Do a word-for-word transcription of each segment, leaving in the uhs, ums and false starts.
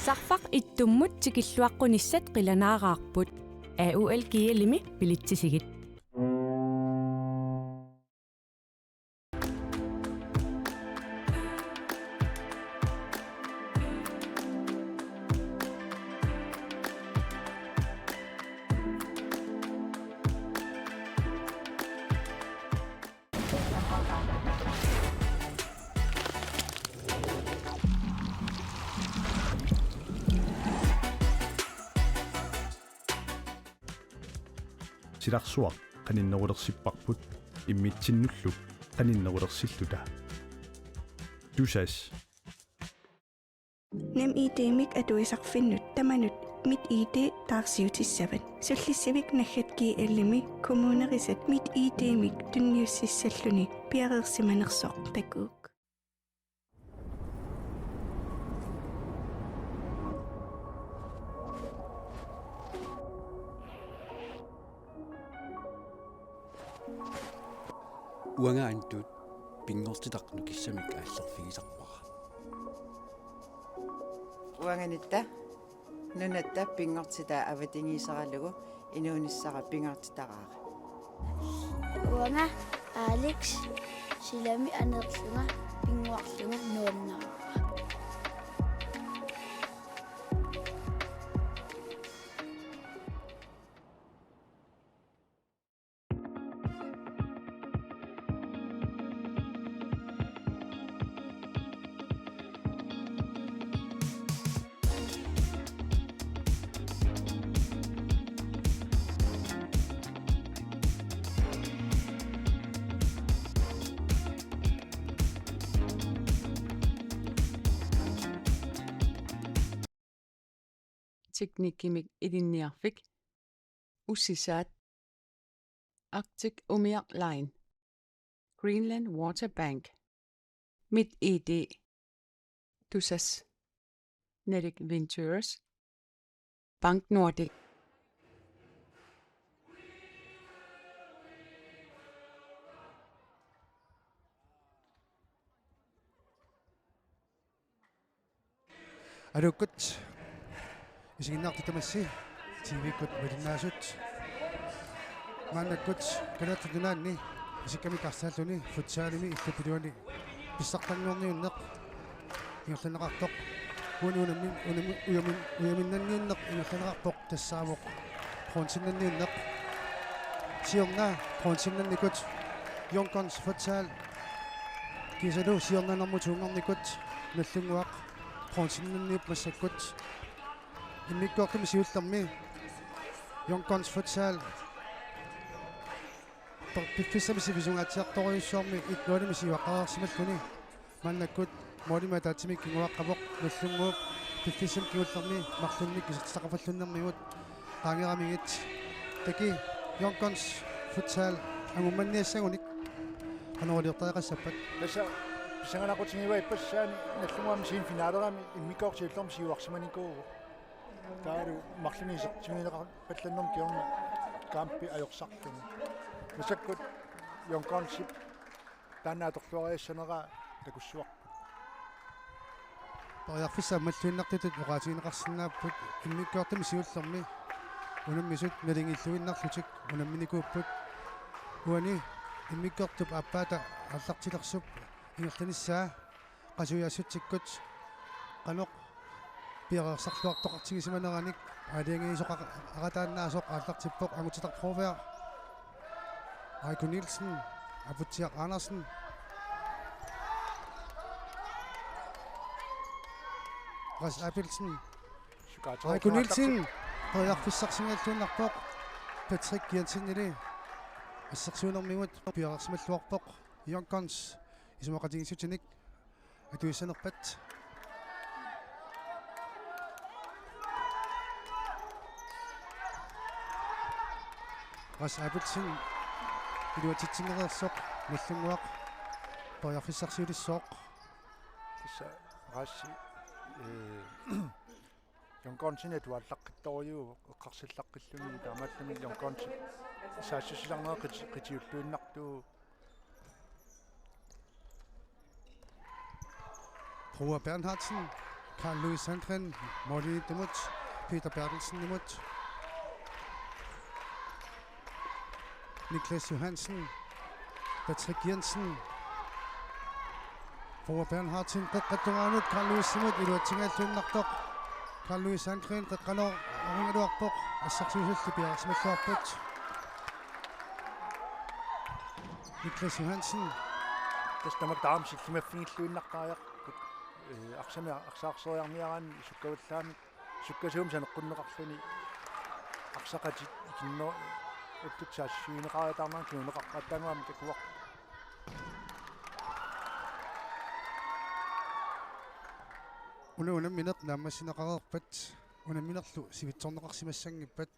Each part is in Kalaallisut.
Sarfaq ittummut tikilluaqqunissat qilanaaraarput. A U L G L-imi bilitsisigit. Silarsuaq qaninnerulersipparput immitsinnullu qaninnerulersilluta. Tusass. NemID-mik atuisarfinnut tamanut MitID taarsiutissavat. Sullissivik naggat G L-imi kommunerisat MitID-mik tunniussissalluni piareersimanersoq takuuk. Uanga Antut pinngortitaq nukissamik aallerfigisarpara. Uanga Nitta nunatta pinngortitaa avatangiiseralugu inuunissara pingaartitaraara. Uanga Alex silami aneerlunga pinnguarlunga nuannaraara. Teknikkimik Ilinniarfik, Ussisaat, Arctic Umiaq Line, Greenland Water Bank, MitID, Tusass, Nordic Ventures, Bank Nordik. Aluukkut isiginnaartut tamassi T V-kkut malinnaasut. Maannakkut Kalaallit Nunaanni isikkamik arsaalluni futsalimi illup iluani pissartanngorniunneq ingerlanneqartoq. Uani unammin-, unammi-, ujamin-, ujaminnanniunneq ingerlanneqarpoq tassaavoq bronzennanniunneq. Siorna bronzennannikut Young Guns Futsal kiisalu siorna nummer to-nngornikut Nagdlunguaq bronzennanniupput massakkut. Immikkoortumi siullermi Young Guns Futsal per-, piffissami sivisuumik aatsiartorujussuarmi et nul-imik siuaqqareersimalluni. Maannakkut målimik ataatsimik kinguaaqqavoq Nagdlunguup piffissami kingullermi marlunnik isertitaqarfalluinnarmigut qaangeramigit. Taki Young Guns Futsal angummanniassagunik qanoq iliortariaqassappat? Tassa pissanganaqutigivaat ippassaq Nagdlunguami semifinaalerami immikkoortut siullermi siuarsimanikuuvoq. Taavalu marlunnik isertitsinileqarpallannermut kingorna kampit ajorsarluni. Massakkut Young Gunsip taanna atorluariassaneraa takussuarput. Periarfissat aammalluinnartutut oqaatigineqarsinnaapput immikkoortumi siullermi unammisut naligiilluinnarlutik unamminikuupput. Uani immikkoortup aappaata aallartilersup ingerlanissaa qasujaassutsikkut qanoq piareersarluartoqartigisimanneranik aalajangiisoqaqataannaasoq aallartippoq Angutetarp H V R. Aiko Nielsen, Aputsiaq Andersen. Ras Abelsen. Aiko Nielsen. Periarfissarsinngilluinnarpoq Patrick Jensenili. Assersuunermigut piareersimalluarpoq Young Guns isumaqatigiissutinik atuissanerpat. Ras Abelsen iluatsitsinnereersoq Nagdlunguaq periarfissarsiulissooq. Tassa Rasi, ee, Young Gunsinik atuallaqqittorujuuvoq eqqarsallaqqilluni taamaallumi Young Gunsi saassussilaarnera qiti-, qitiulluinnartuuvoq. Brua Bernhardsen. Carl Louis Sandgren, målimiittumut, Peter Berthelsenimut. Niklas Johansen, Patrick Jensen, Frode Bernhardsen, qeqqata tungaanut Carl Louisimut, iluatsinngilluinnartoq. Carl Louis Sandgren, qeqqanut aringaluarpoq, assarsiusullu piareersimalluarput. Niklas Johansen. Tassa tamakku taama sillimaffigilluinnartariaqarput. Ee, arsami, arsaarseriarniaraanni sukkavallaamik, sukkasuumik saneqqunneqarluni arsaqatit ikinneruttut saassussineqariataarnerannut tununeqarput, aatsaannguaq aamma takuarput. Una unammineq naammassineqareerpat, unamminerlu sivitsorneqarsimassanngippat,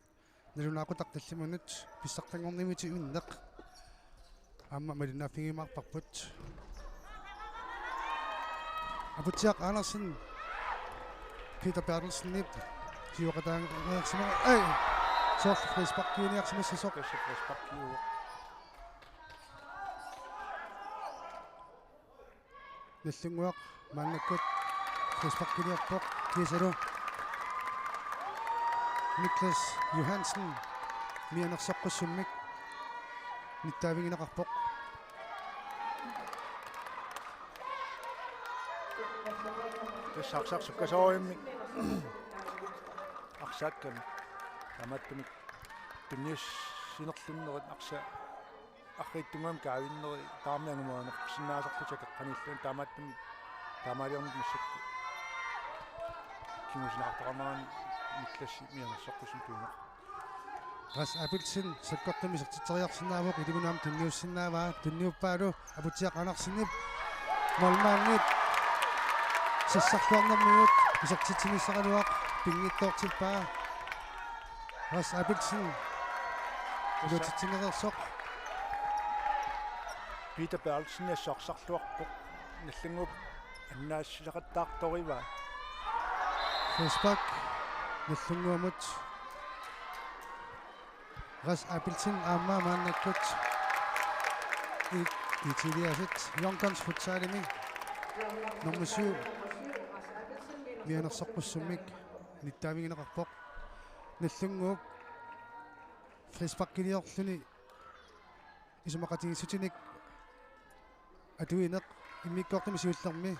nalunaaqutaq tallimanut pissartanngornimmitit unneq aamma malinnaaffigiumaarparput. Aputsiaq Andersen, Peter Berthelsenip siuaqataangeriarsimasoq, ai, soorlu frisparkiuniarsimassasoq. Tassa frisparkiuvoq. Nallunnguaq maannakkut frisparkiliorpoq, kiisalu Niklas Johansen mianersoqqussummik nittaavigineqarpoq. Tassa arsaq sukkasoorujummik arsaakkami. Taamaattumik tunniussinerlunnerit arsaq arriitsunnguamik kaavinneri taama angumerineqarsinnaasarlutik akeqqaniillutik, taamaattumik taamaaliorneq massakkut kingusinaartoqarnerani Niklas mianersoqqussummik tunineqarpoq. Ras Abelsen sakkortumik isertitseriarsinnaavoq, ilinnut aamma tunniussinnaavaa, tunniuppaalu Aputsiaq Andersenip målmandip sassarluarnermigut isertitsinissaraluaq pinngitsoortippaa. Ras Abelsen iluatsitsinngereersoq. Peter Berthelsen assut arsarluarpoq, Nallunnguup annaassisaqattaartorivaa. Frispark Nallunnguamut. Ras Abelsen aamma maannakkut i-, itiliasit Young Guns Futsalimi nummer syv mianersoqqussummik nittaavigineqarpoq. Nallunnguup frisparkiliorluni isumaqatigiissutinik atuineq immikkoortumi siullermi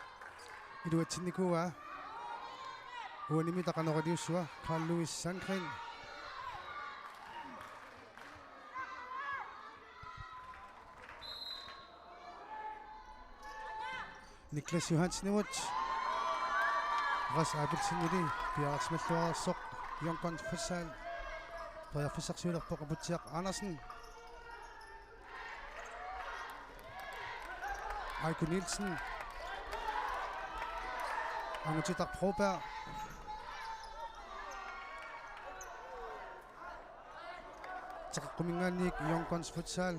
iluatsinnikuuaa. Uanimi taqanoriliussua Carl Louis Sandgren. Niklas Johansenimut. Ras Abelsenili piareersimalluareersoq. Young Guns Futsal periarfissarsiulerpoq. Aputsiaq Andersen. Aiko Nielsen. Angutitaq Broberg. Teqeqquminngaanniit Young Guns Futsal.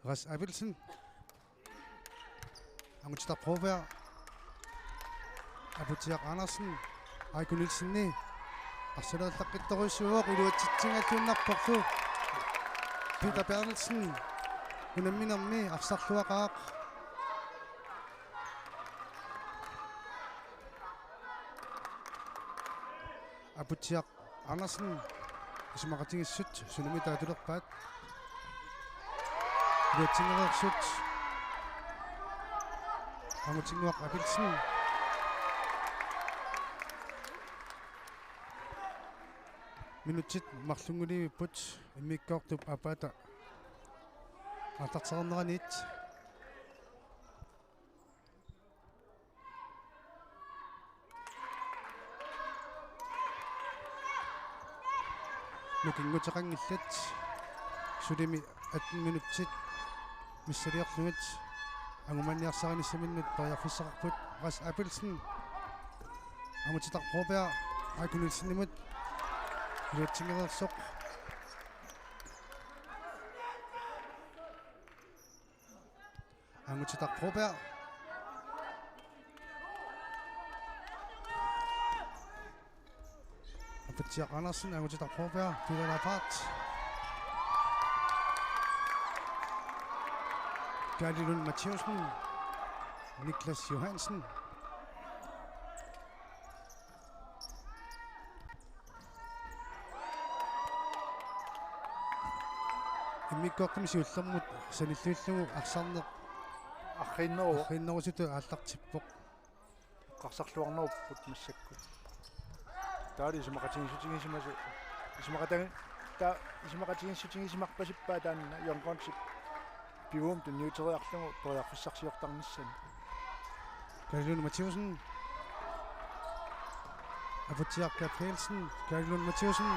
Ras Abelsen. Angutitaq Broberg. Aputsiaq Andersen. Aiko Nielsen. Arsalerlaqqittorujussuuvoq, iluatsitsinngilluinnarporlu. Peter Berthelsen unamminermi arsarluaqaaq. Aputsiaq Andersen, isumaqatigiissut sunumi taatulerpaat. Iluatsinngereersut. Angutinnguaq Abelsen. Minutsit marlunngulivipput immikkoortup aappaata aallartereerneraniit. Nukinguteqanngillat, sulimi atten minutsit missiliorlugit angumanniarsarinissaminnut periarfissaqarput. Ras Abelsen, Angutitaq Broberg, Aiko Nielsenimut, iluatsinngereersoq. Angutitaq Broberg. Aputsiaq Andersen, Anguti Tarporpia, Peter Leiphardt. Kaali Lund Mathiussen, Niklas Johansen. Immikkoortumi siullermut sanilliullugu arsarneq arriinneruvoq. Arriinnerusutut aallartippoq. Eqqarsarluarnerupput massakkut. Taava isumaqatigiissutigisimasoq. Isumaqatagi-, taava isumaqatigiissutigisimarpasippaat taanna Jørgen Gonsip pivuumik tunniuteriarlugu periarfissarsiortarnissani. Kaali Lund Mathiussen. Aputsiaq Gabrielsen. Kaali Lund Mathiussen.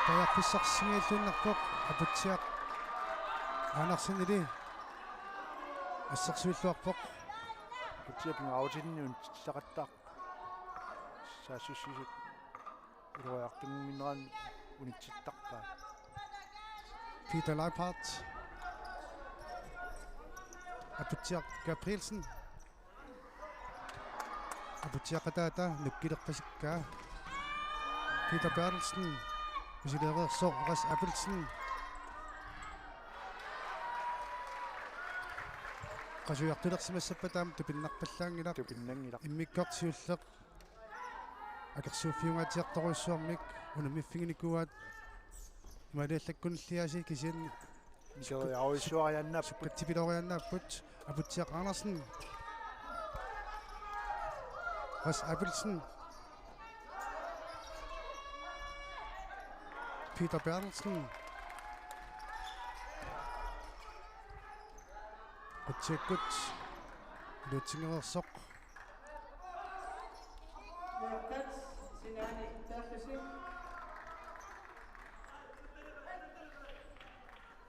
Periarfissarsiorluinnarpoq. Aputsiaq Andersenili assersuilluarpoq. Aputsiaq pingaarutinnut unitsitsisaqattaarpoq. Saassussisut iluariartunnginnerani unitsittarpaat. Peter Leiphardt. Aputsiaq Gabrielsen. Aputsiaq ataata nukkilerpasikkaa. Peter Berthelsen. Misileereersoq Ras Abelsen. Qasujartulersimassappat aamma tupinnarpallaanngilaq. Tupinnanngilaq. Immikkoortoq siulleq akersuuffiungaatsiartorujussuarmik unammiffiginikuuaat imaaliallakkunilliaasi kisianni nikeriarujussuariaannaapput. Sukkatsipiloriaannaapput. Aputsiaq Andersen. Ras Abelsen. Peter Berthelsen. Qutsiakkut iluatsingereersoq.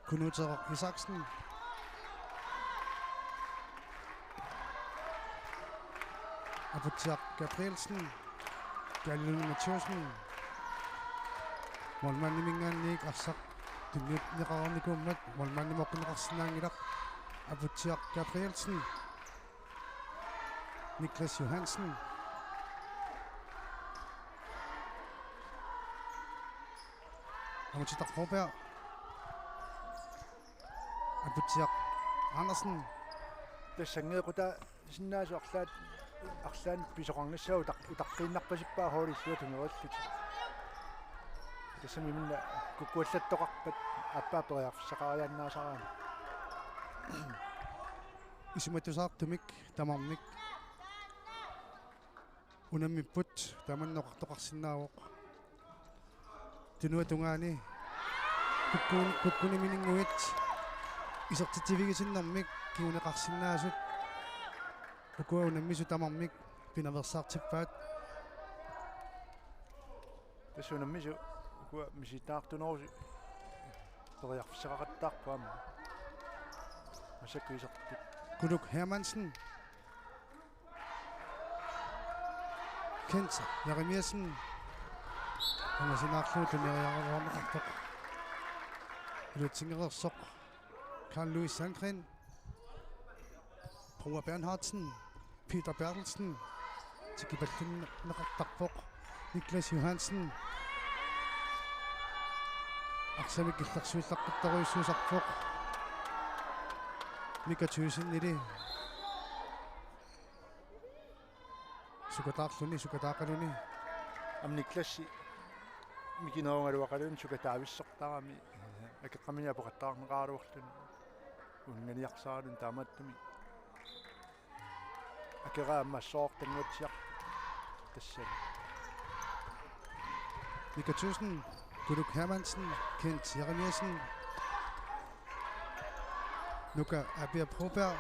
Kunuuteeraq Isaksen. Aputsiaq Gabrielsen. Kaali Lund Mathiussen. Målmandiminngaanniit arsaq tunniunneqarnikuummat målmandimut oqinneqarsinnaanngilaq. Aputsiaq Gabrielsen. Niklas Johansen. Anguti Tarporpia. Aputsiaq Andersen. Tassa angeequtaasinnaasut arlaat, arlaannik pisoqarnissaa utaq-, utaqqiinnarpasippaat holdit illuatungerillutik. Tassami minna kukkuallattoqarpat aappaa periarfissaqariaannaasaraanni. Isumatusaartumik tamarmik unammipput tamanna oqartoqarsinnaavoq. Tunuatungaani kukkun-, kukkunimininnguit isertitsivigisinnermik kinguneqarsinnaasut ukua unammisut tamarmik pinaveersaartippaat. Tassa unammisut ukua misilittagartunerusut periarfissaqaqattaarput aamma. Massakkut isertut. Kunuk Hermansen. Kent Jeremiassen. Angasinaarlugu tunniuteriaraluarneqartoq. Iluatsingereersoq Carl Louis Sandgren. Poul Bernhardsen. Peter Berthelsen. Tikipallunneqartarpoq. Niklas Johansen. Arsamik illersuillaqqittorujussuusarpoq. Mika Thygesen ili. Sukataarluni, sukataaqaluni. Aamma Niklas mikinerugaluaqaluni sukataavissortarami. Akeqqamini apoqattaarneqaraluarluni. Unnganiarsaraluni taamaattumik. Akeraa aamma assorortanguatsiaq tassani. Mika Thygesen, Kunuk Hermansen, Kent Jeremiassen, Nuka Apia Broberg.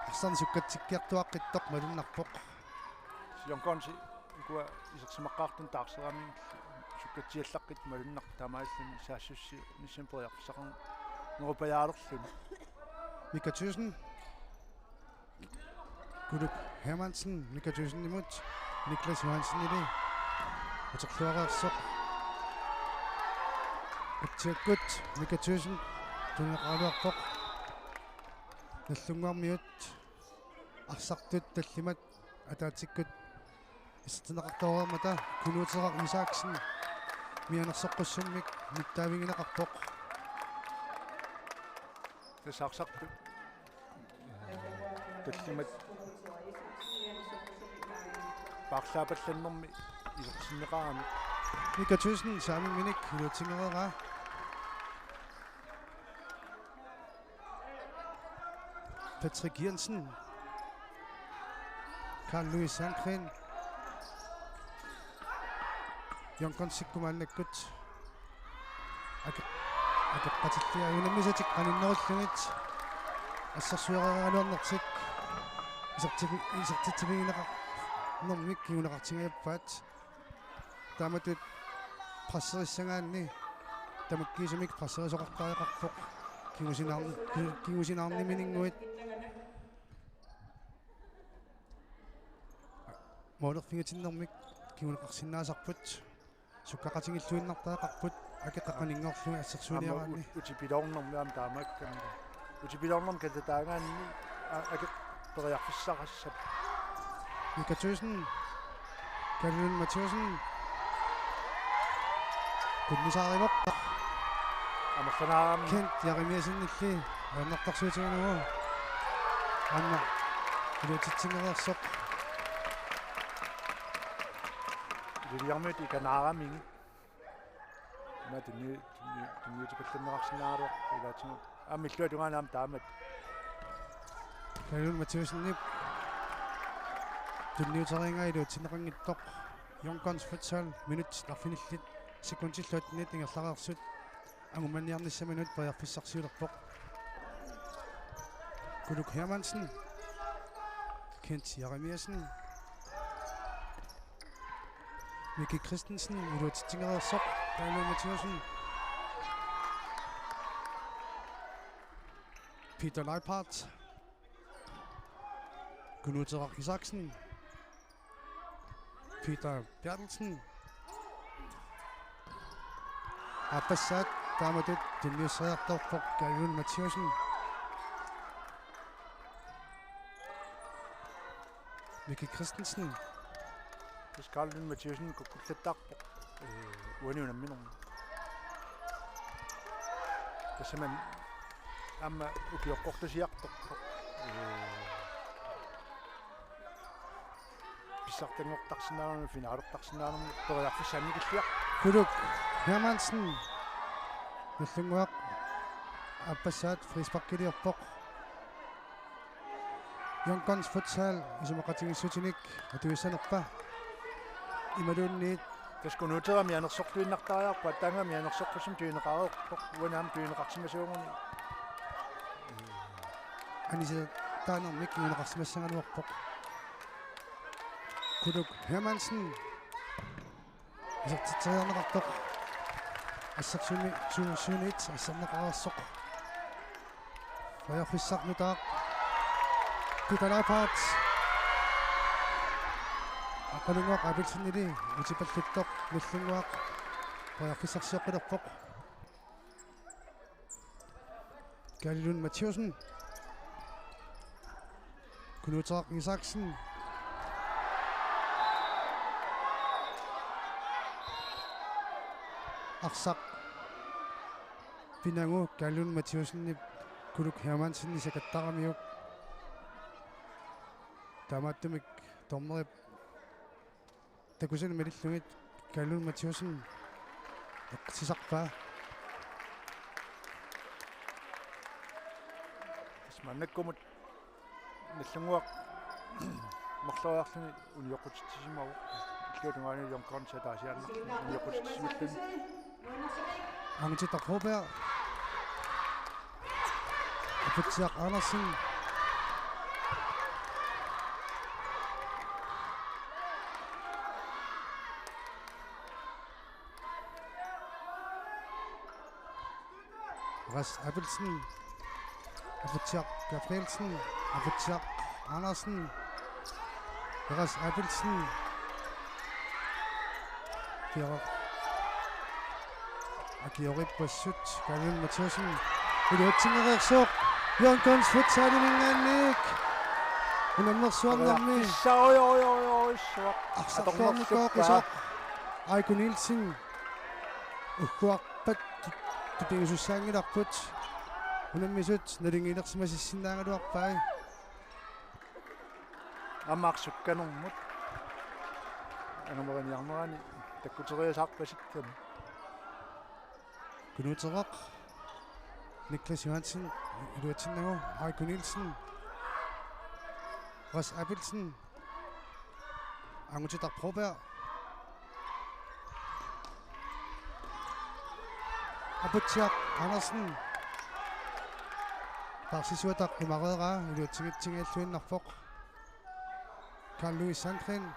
Arsarneq sukkatsikkiartuaqqittoq malunnarpoq. Jørgen Gonsi ukua isersimaqqaartut taarserami sukkatsiallaqqittoq malunnarpoq taamaalilluni saassussinissamut periarfissaqarnerupajaalerluni. Mika Thygesen. Kunuk Hermansen, Mika Thygsenimut, Niklas Johansenili. Uterluareersoq. Qutsiakkut, Mika Thygesen, tunineqaraluarpoq. Nallunnguarmiut, arsartut tallimat, ataatsikkut Isertinneqartoreermata Knuuteraq Isaksen mianersoqqussummik nittaavigineqarpoq. Tassa arsartut tallimat paarlaapallannermi isertinneqarami. Mika Thyssen saamimminik iluatsingereeraa. Patrick Jensen. Carl Louis Sandgren. Jonkonsikku maannakkut. Ake-, akeqqatilliaq unammisatik qaninnerullugit. Assersuereeraluarnertik. Isertipi-, isertitsivigineqarnermik kinguneqartingajappaat. Taamatut presserissagaanni tamakkiisumik presserisoqartariaqarpoq. Kingusinaarni-, ki-, kingusinaarnimininnguit. Målerfigitinnermik kinguneqarsinnaasarput. Sukkaqatigilluinnartariaqarput akeqqat qaninngorlugit assersuiniaraanni. Aamma u-, utipiloornermi aamma taamaakkami. Utipiloornermi katataagaanni a-, akeq periarfissaqassappat. Mika Thyssen. Kalun Mathiassen. Kunnisaarivoq. Amerlanaarami. Kent Jeremiassenilli ajornartorsiutigalugu. Aamma iluatsitsingereersoq. Ilulissarmiut ikanaaramiuk. Ima tunni-, tunni-, tunniutipallanneqarsinnaagaluarpoq ilaatigut. Aamma illuatungaani aamma taamatut. Kalun Mathiassenip tunniuteriaraa iluatsinneqanngitsoq. Young Guns Futsal minutsit arfinillit sekundillu attenit ingerlareersut angumaniarnissaminut periarfissarsiulerpoq. Kuluk Hermansen. Kent Jeremiassen. Miki Christensen, iluatsitsingereersoq, Daniel Mathiassen. Peter Leipart. Knuuteraq Isaksen. Peter Berthelsen. Aappassaat taamatut tunniusseriartorpoq Kalun Mathiassen. Miki Christensen. Tassa Kalun Mathiassen kukkullattaarpoq. Ee, uani unamminermi. Tassami aamma ukioqqortusiartoq. Ee, pissartanngortarsinnaanermut, finaalertarsinnaanermut periarfissaq annikilliarpoq. Kuluk Hermansen. Nallunnguaq aappassaat frisparkiliorpoq. Young Guns Futsal isumaqatigiissutinik atuissanerpa? Imaluunniit? Tassa Knuuteraq mianersorluinnartariaqarpoq, aatsaannguaq mianersoqqussummik tunineqareerpoq, uani aamma tunineqarsimasuuguni. Anisitaanermik kinguneqarsimassagaluarpoq. Kuluk Hermansen. Isertitseriarneqartoq. Assersuumi su-, suuniit asserneqareersoq. Periarfissaq nutaaq. Peter Leipart. Aqqalunnguaq Abelsenili utipalluttoq Nallunnguaq periarfissarsioqqilerpoq. Kalun Mathiassen. Knuuteraq Isaksen. Arsaq pinagu Kalun Mathiassenip Kuluk Hermansenip sakattaramiuk. Taamaattumik dommerip takusanik malillugit Kalun Mathiassen sisarpaa. Tassa maannakkumut Nallunnguaq marloriarluni unioqqutissisimavoq. Illuatungaani Young Guns ataasiaannarluni unioqqutississimalluni. Anguti Dach Broberg. Aputsiaq Andersen. Ras Abelsen. Aputsiaq Gabrielsen. Aputsiaq Andersen. Ras Abelsen. Piara. Akiorippassut Kalun Mathiassen. Iluatsingereersoq. Young Guns Futsaliminngaanniit. Unammersuarnermi. Oi, oi, oi, oi, oi, suaq. Arsarluarnikoq atornerluppa. Qisoq. Aiko Nielsen. Ugguarpat tu-, tupigisussaanngilarput. Unammisut nalingilersimasissinnaagaluarpai. Aamma arsukkanermut. Angameriniarnerani takkuteriasaarpasikkami. Kunuuteqaq. Niklas Johansen, iluatsinnagu, Aiko Nielsen. Ras Abelsen. Anguti Broberg. Aputsiaq Andersen. Parsisuataq imareeraa, iluatsinngitsinngilluinnarpoq. Carl Louis Sandgren.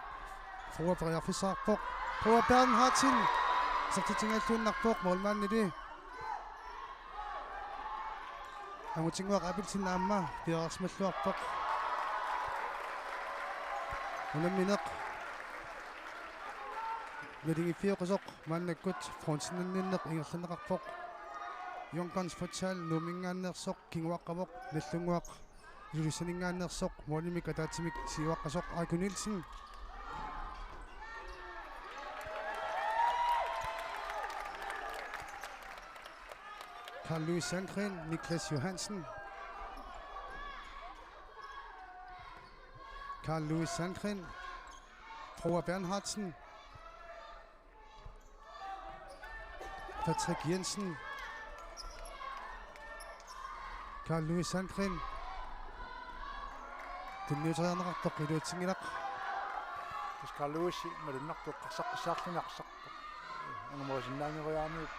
Frua periarfissaqarpoq. Frua Bernhardsen. Isertitsinngilluinnarpoq målmandili. Angutinnguaq Abelsen aamma piareersimalluarpoq. Unammineq. Nalingiffioqisoq maannakkut frontinninneq ingerlanneqarpoq. Young Guns Futsal Nuumminngaanneersoq kinguaqqavoq, Nagdlunguaq Ilulissaninngaanneersoq, målimik ataatsimik siuaqqasoq Aiko Nielsen. Carl Louis Sandgren, Niklas Johansen. Carl Louis Sandgren, Frua Bernhardsen. Patrick Jensen. Carl Louis Sandgren. Tunniuteriarneqartoq iluatsinngilaq. Tassa Carl Louis malunnartoq eqqarsaqqissaarluni arsartoq. Angamerisinnaanngeriaramiuk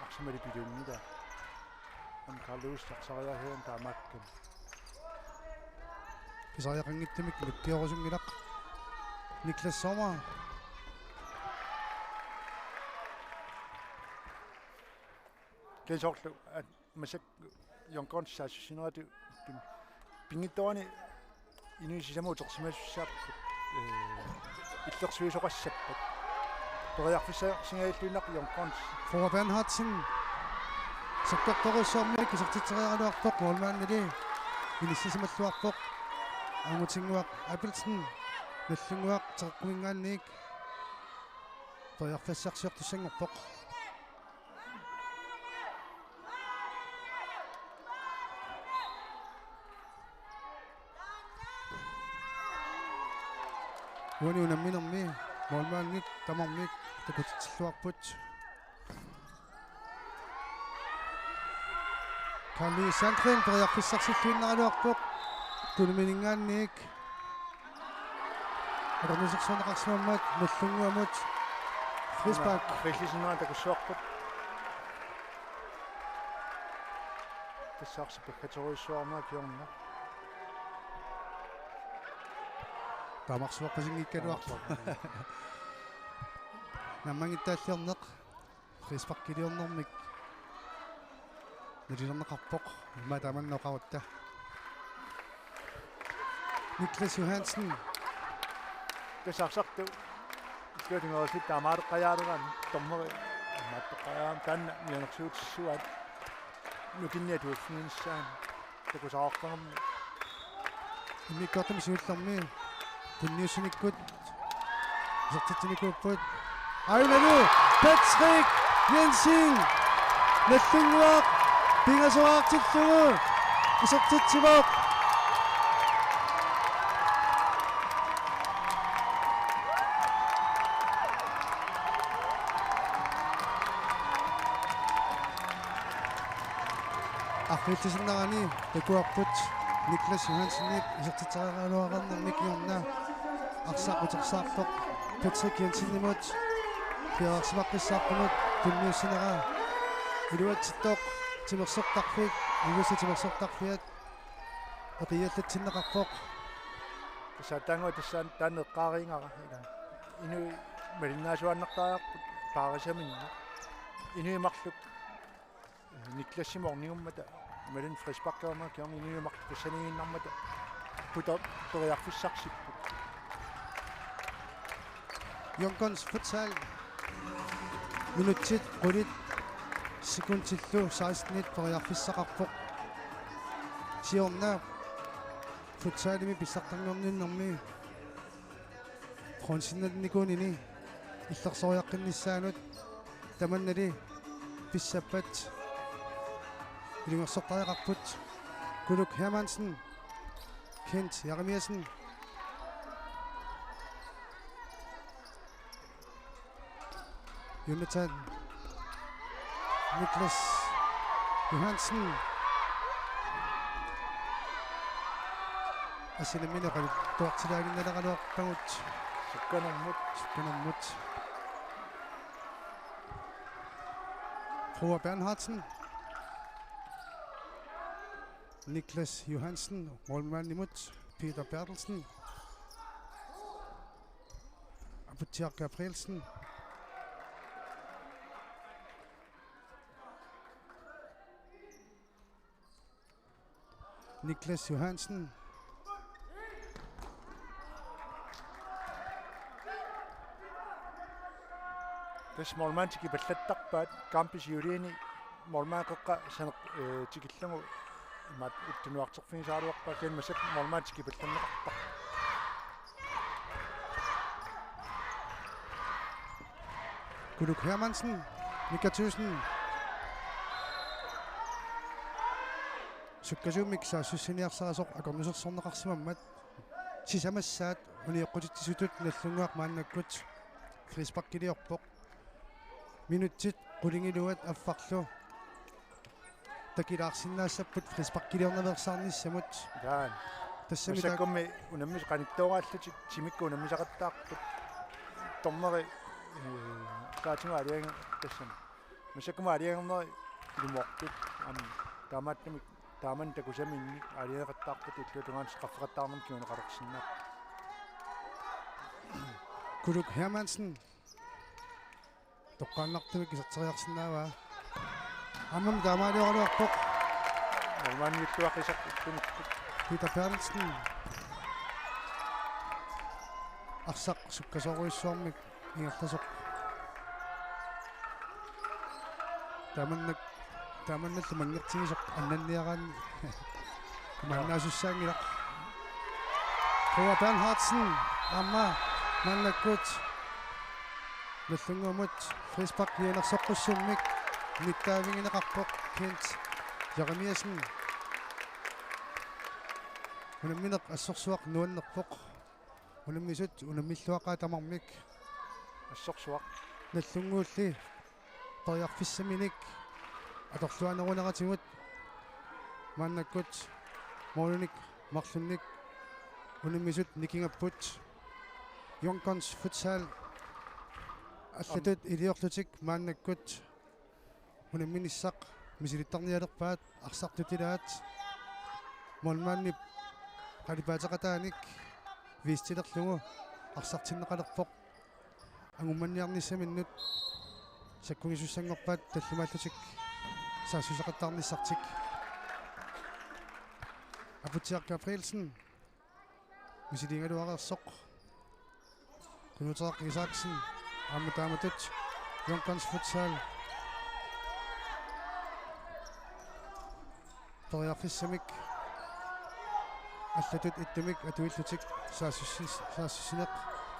arsamali piluunngilaa. Aamma Carl Louis arsariaaseq taamaakkami. Pisariaqanngitsumik nukiorusunngilaq. Niklas Sommer. Kisianni soorlu, at, massakkut Young Guns saassussineratut pin-, pinngitsoorani inuit sisamat utersimasussaapput, ee, illersuisoqassappat. Periarfissarsingajulluinnarpoq Young Guns. Frua Bernhardsen. Sakkortoorujussuarmik isertitseriaraluarpoq, målmandili inissisimalluarpoq. Angutinnguaq Abelsen. Nagdlunguaq Teqeqquminngaanniit. Periarfissarsiortussanngorpoq. Uani unamminermi målmandit tamarmik takutitsilluarput. Carl Louis Sandgren periarfissarsilluinnaraluarpoq. Tunuminngaanniit. Atornusersorneqarsimammat Nagdlunguamut. Frispark. Una, Frispark takussuarput. Tassa arsaq paggatorujussuarmik kingorna. Taamarsuarpasinngikkaluarpoq. Taamarsuarpasinngikkaluarpoq. Naammanngitsaalliorneq. Frisparkiliornermik nalilerneqarpoq. Immaqa taamanna oqarutta. Niklas Johansen. Tassa arsartut. Illuatungerillit taamaaleqqajaarami dommeri. Immaqa toqqajaam taanna mianersuutissuaat. Nukinniat tuuffiginissaat. Takusaqartarami. Immikkoortumi siullermi tunniussinikkut isertitsinikuupput. Aajuna Patrick Jensen. Nagdlunguaq pingasoraartillugu isertitsivoq. Arriillisinnerani takuarput Niklas Johansenip isertitseriaraluarnermi kingorna arsaq utersaarpoq Patrick Jensenimut. Piareersimaqqissaarpunut tunniussinera iluatsittoq timersortarfik, Ilulissat timersortarfiat eqiallatsinneqarpoq. Tassa taanna tassa taanna eqqaariigara ila. Inuit malinnaasuaannartariaqarput paarisaminnik. Inuit marluk Niklasimik ornigummata, imaluunniit frisparkerama kingorna inuit marluk tassaniiginnarmata putoq periarfissarsipput. Young Guns Futsal. Minutsit qulit sekundillu sekstenit periarfissaqarpoq. Siorna futsalimi pissartanngorninnermi bronzeninnikuunini illersoriaqqinnissaanut tamannali pissappat ilungersortariaqarput. Kuluk Hermansen, Kent Jeremiassen, Jonathan Niklas Johansen. Assinammineq oqaluttuartilaaginnaleraluarpagut. Sukkanermut. Sukkanermut. Frua Bernhardsen. Niklas Johansen, målmandimut. Peter Berthelsen. Aputsiaq Gabrielsen. Niklas Johansen. Tassa målmandit kipallattarpaat, kampip siuliini målmandip qeqqa saneq, eh, tikillugu imaattoq tunuarterfigisaraluarpaa, kisianni massakkut målmandit kipallanneqartarput. Kuluk Hermansen, Mika Thyssen. Sukkasuumik saassussiniarsarasoq akornusersorneqarsimammat sisamassaat unioqqutitsisutut Nagdlunguaq maannakkut frisparkiliorpoq. Minutsit qulingiluat affarlu takilaarsinnaassapput frisparkiliornaveersaarnissamut. Jaa. Tassami taak- Massakkummi unammis-, qanittuaraallutik timikkut unammisaqattaarput. Dommeri, eh, kaatsimut aalajangi-, tassami. Massakkummi aalajangerneri ilumoortut. Aamma taamaattumik taamani takusaminnik aalajangeqattaarput, illuatungaanut straffeqattaarnermut kinguneqalersinnaapput. Kuluk Hermansen. Toqqaannartumik iserteriarsinnaavaa. Aammami taamaalioraluarpoq. Målmandiulluaqisaq ittumikkut. Peter Berthelsen. Arsaq sukkasoorujussuarmik ingerlasoq. Taamannak, taamannallu manngertigisoq annanniaraanni. Maannaasussaanngilaq. Frua Bernhardsen, aamma maannakkut Nagdlunguamut frispark mianersoqqussummik nittaavigineqarpoq Kent Jeremiassen. Unammineq assorsuaq nuannerpoq. Unammisut unammilluaqaat tamarmik. Assorsuaq. Nagdlunguulli periarfissaminik atorluarneruneratigut maannakkut målinik marlunnik unammisut nikingapput. Young Guns Futsal allatut iliorlutik maannakkut unamminissaq misilittarnialerpaat, arsartut ilaat. Målmandip qalipaateqataanik vistilerlugu arsartinneqalerpoq. Angummanniarnissaminnut sakkugisussanngorpaat tallimaallutik saassuseqattaarnissartik. Aputsiaq Gabrielsen misiliigaluareersoq. Kunuuteqaq Isaksen aamma taamatut. Young Guns Futsal periarfissamik allatut ittumik atuillutik saassussis-, saassussineq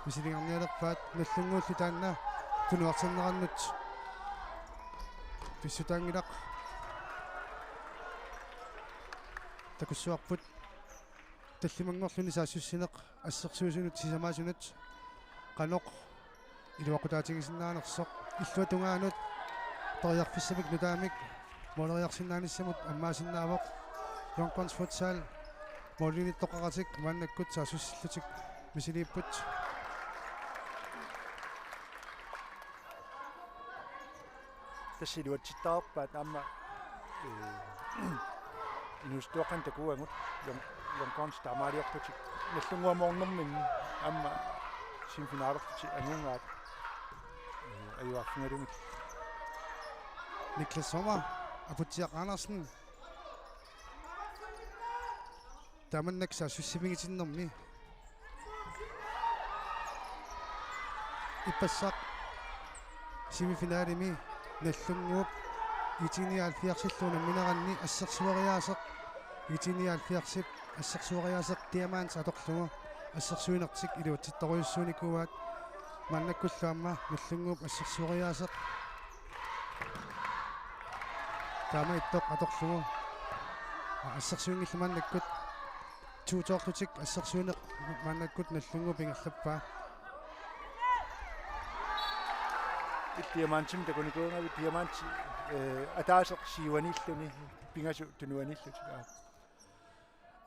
misiliigarnialerpaat. Nagdlunguullu taanna tunuartinnerannut pissutaanngilaq. Takussuarput tallimanngorluni saassussineq assersuisunut sisamaasunut qanoq iluaqutaatigisinnaanersoq. Illuatungaanut periarfissamik nutaamik måleriarsinnaanissamut ammaasinnaavoq. Young Guns Futsal måliliittoqaratik maannakkut saassussillutik misiliipput. Tassa iluatsittarpaat aamma, eh, inuusuttuaqqanik takuagut Young, Young Guns taamaaliorlutik Nagdlunguamoornerminni aamma semifinalerlutik angugaat, eh, ajugaaffigalugit. Niklas Sommer, Aputsiaq Andersen. Taamannak saassussivigitinnermi ippassaq semifinalimi Nagdlunguup I T nioghalvfjerdsillu unammineranni assersueriaaseq. I T nioghalvfjerdsip assersueriaaseq Diamant atorlugu assersuinertik iluatsittorujussuunikuuaat. Maannakkullu aamma Nagdlunguup assersueriaaseq taamaattoq atorlugu assersuinngillat maannakkut. Tuutoorlutik assersuineq maannakkut Nagdlunguup ingerlappaa. Diamantimik takunikuugavit, Diamanti, eh, ataaseq siuaniilluni pingasut tunuaniillutik.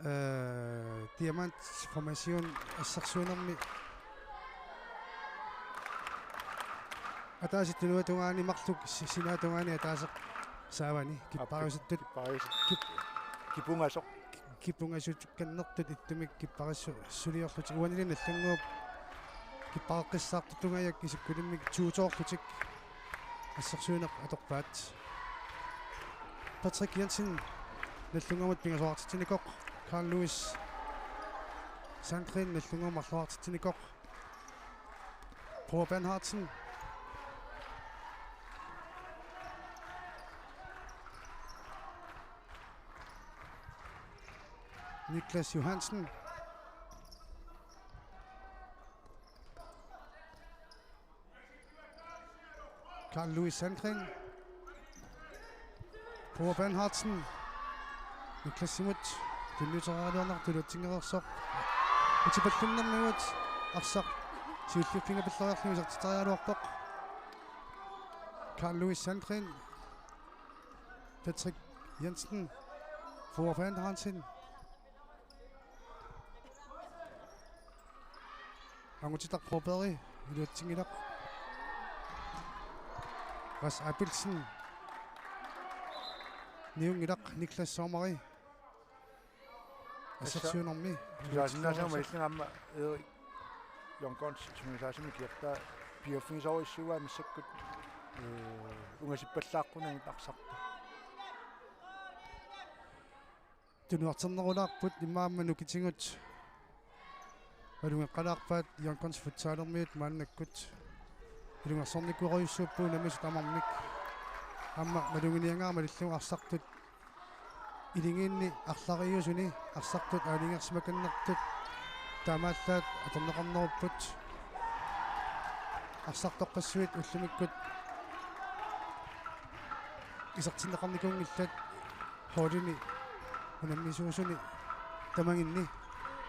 Eh, Diamant formation assersuinermi ataaseq tunuatungaani marluk si-, sinaatungaani ataaseq saavani kippariusuttut. Kippariusut. Kip-, kipungasoq. Kipungasukkannertut ittumik kipparissu-, suliorlutik. Uanili Nagdlunguup kippareqqissaartutungajak isikkulimmik tuutoorlutik assersuineq atorpaat. Patrick Jensen Nagdlunguamut pingasoqartitsinikoq, Carl Louis Sandgreen Nagdlunguamut marloqartitsinikoq, Bror Bernhardsen. Niklas Johansen. Carl Louis Sandgreen. Bror Bernhardsen. Niklasimut tunniuteriaraluarneq iluatsinngitsoq. Utipallunnermigut arsaq siulliuffigippallariarlugu isertitseriaraluarpoq. Carl Louis Sandgreen. Patrick Jensen. Bror Bernhardsen. Angutitaq Broberg iluatsinngilaq. Ras Abelsen. Niunngilaq Niklas Sommeri. Assersuinermi. Tusaasinnaasama illinga aamma Erik Jørgensen sungiusaasumik kiertaa piuffigisorujussuuaa massakkut, eh, ungasippallaaqqunagu arsartut. Tunuarternerulaarput immaqa aamma nukitigut. Malugeqqalaarpaat Young Guns futsalermiut maannakkut. Ilungersornikuuarujussuupput unammisut tamarmik. Aamma maluginiagara malillugu arsartut. Iligiinni arlariusuni arsartut aalajangersimakannertut taamaallaat atorneqarnerupput. Arsartoqqassuit ullumikkut isertinneqarnikuunngillat holdini unammisuusuni tamaginni.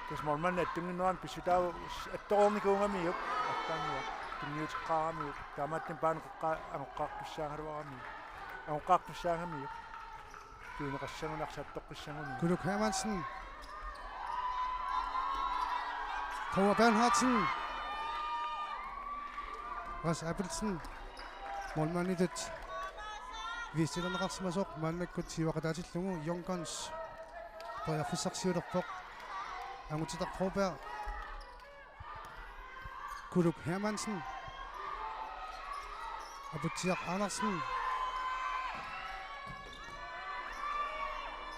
Tassa målmandi attunnginnerani pissutaavoq attoreernikuugamiuk, artaannguaq tunniuteqqaaramiuk, taamaattumik paanut qeqqaa angoqqaartussaagaluaramiuk. Angoqqaartussaagamiuk. Tuineqassagunartoq arsartoqqissaguni. Kuluk Hermansen. Thor Bernhardsen. Ras Abelsen. Målmanditut viisitilerneqarsimasoq maannakkut siuaqataatillugu Young Guns periarfissarsiulerpoq. Angutitaq Broberg. Kuluk Hermansen. Aputsiaq Andersen.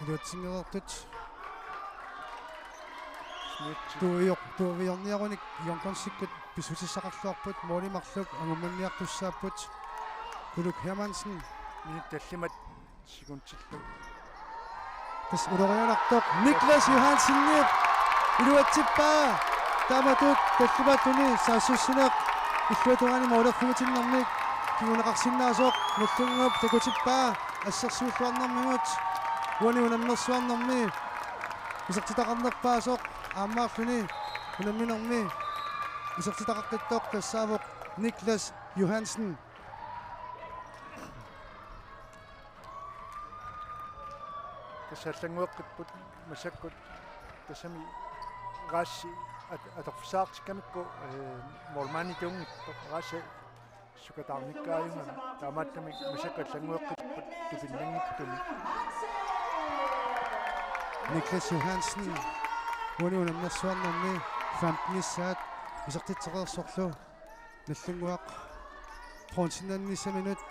Iluatsinngereertut. Smith. Tuuvior-, tuuviorniarunik Young Gunsikkut pissutissaqarluarput, måli marluk angummanniartussaapput. Kuluk Hermansen. Minut tallimat. Sekuntillu. Tassa ulorianartoq Niklas Johansenip iluatsippaa. Taamatut tallimaattuni saassussineq illuatungaani målerfigitinnermik kinguneqarsinnaasoq Nagdlunguup takutippaa assersuulluarnermigut. Uani unammersuarnermi isertitaqarnerpaasoq aammaarluni unamminermi isertitaqaqqittoq tassaavoq Niklas Johansen. Tassa allanngueqqipput massakkut tassami Rasi at-, atorfissaqartikkamikku, eh, målmandituunngitsoq Rasi sukataarnikkaajugami taamaattumik massakkut allanngueqqipput tupinnanngitsumik. Niklas Johansen uani unammersuarnermi femtenissaat isertitseqarsorlu Nagdlunguaq bronzenninnissaminnut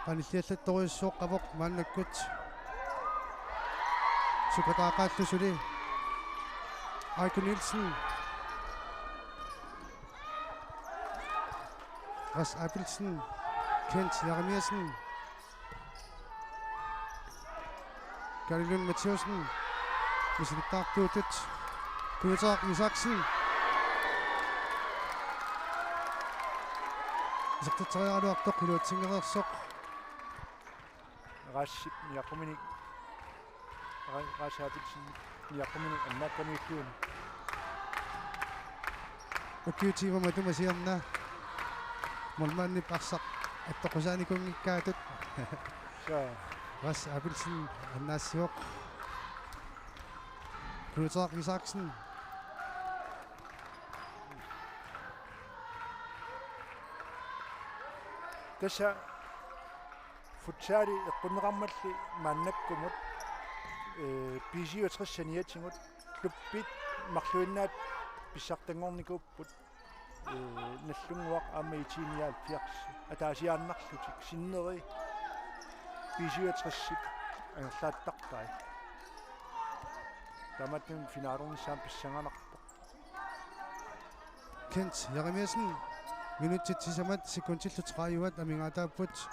qanilliallattorujussuuqqavoq maannakkut. Sukataaqaallu suli Aiko Nielsen, Ras Abelsen, Kent Jeremiassen, Kalle Lund Mathæussen. Misilittaartuutut Kuuteaq Isaksen. Isertitseriaraluartoq iluatsingereersoq. Raasip niaqquminik. Ra-, Raasip Abelsen niaqquminik annaakkanuilluinnaq. Ukiut tyve matuma siorna målmandip arsaq attoqqusaanikuunngikkaatut. Suu. Raasip Abelsen annaassivoq. Kuuteaq Isaksen. Tassa futsali eqqunneqarmalli maannakkumut, eh, B syvogtres saniatigut klubbit marluinnaat pissartanngornikuupput, eh, Nagdlunguaq aamma I T nioghalvfjerds ataasiaannarlutik sinneri B syvogtresip angerlaattarpai. Taamaattumik finalernissaanut pissanganarpoq. Kent Jeremiassen, minutsit sisamat sekundillu tredive amigaataapput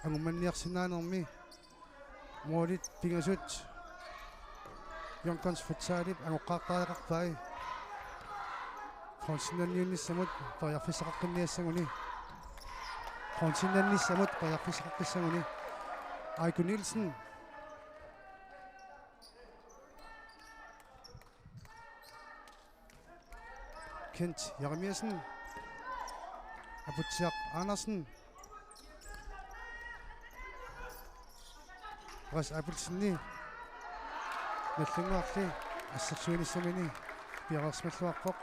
angummanniarsinnaanermi. Målit pingasut Young Guns Futsalip angoqqaartariaqarpai. Frontinnanniunnissamut periarfissaqaqqinniassaguni. Frontinnannissamut periarfissaqaqqissaguni. Aiko Nielsen. Kent Jeremiassen. Aputsiaq Andersen. Raasip Abelsen. Nagdlunguarli assersuinissamini piareersimalluarpoq.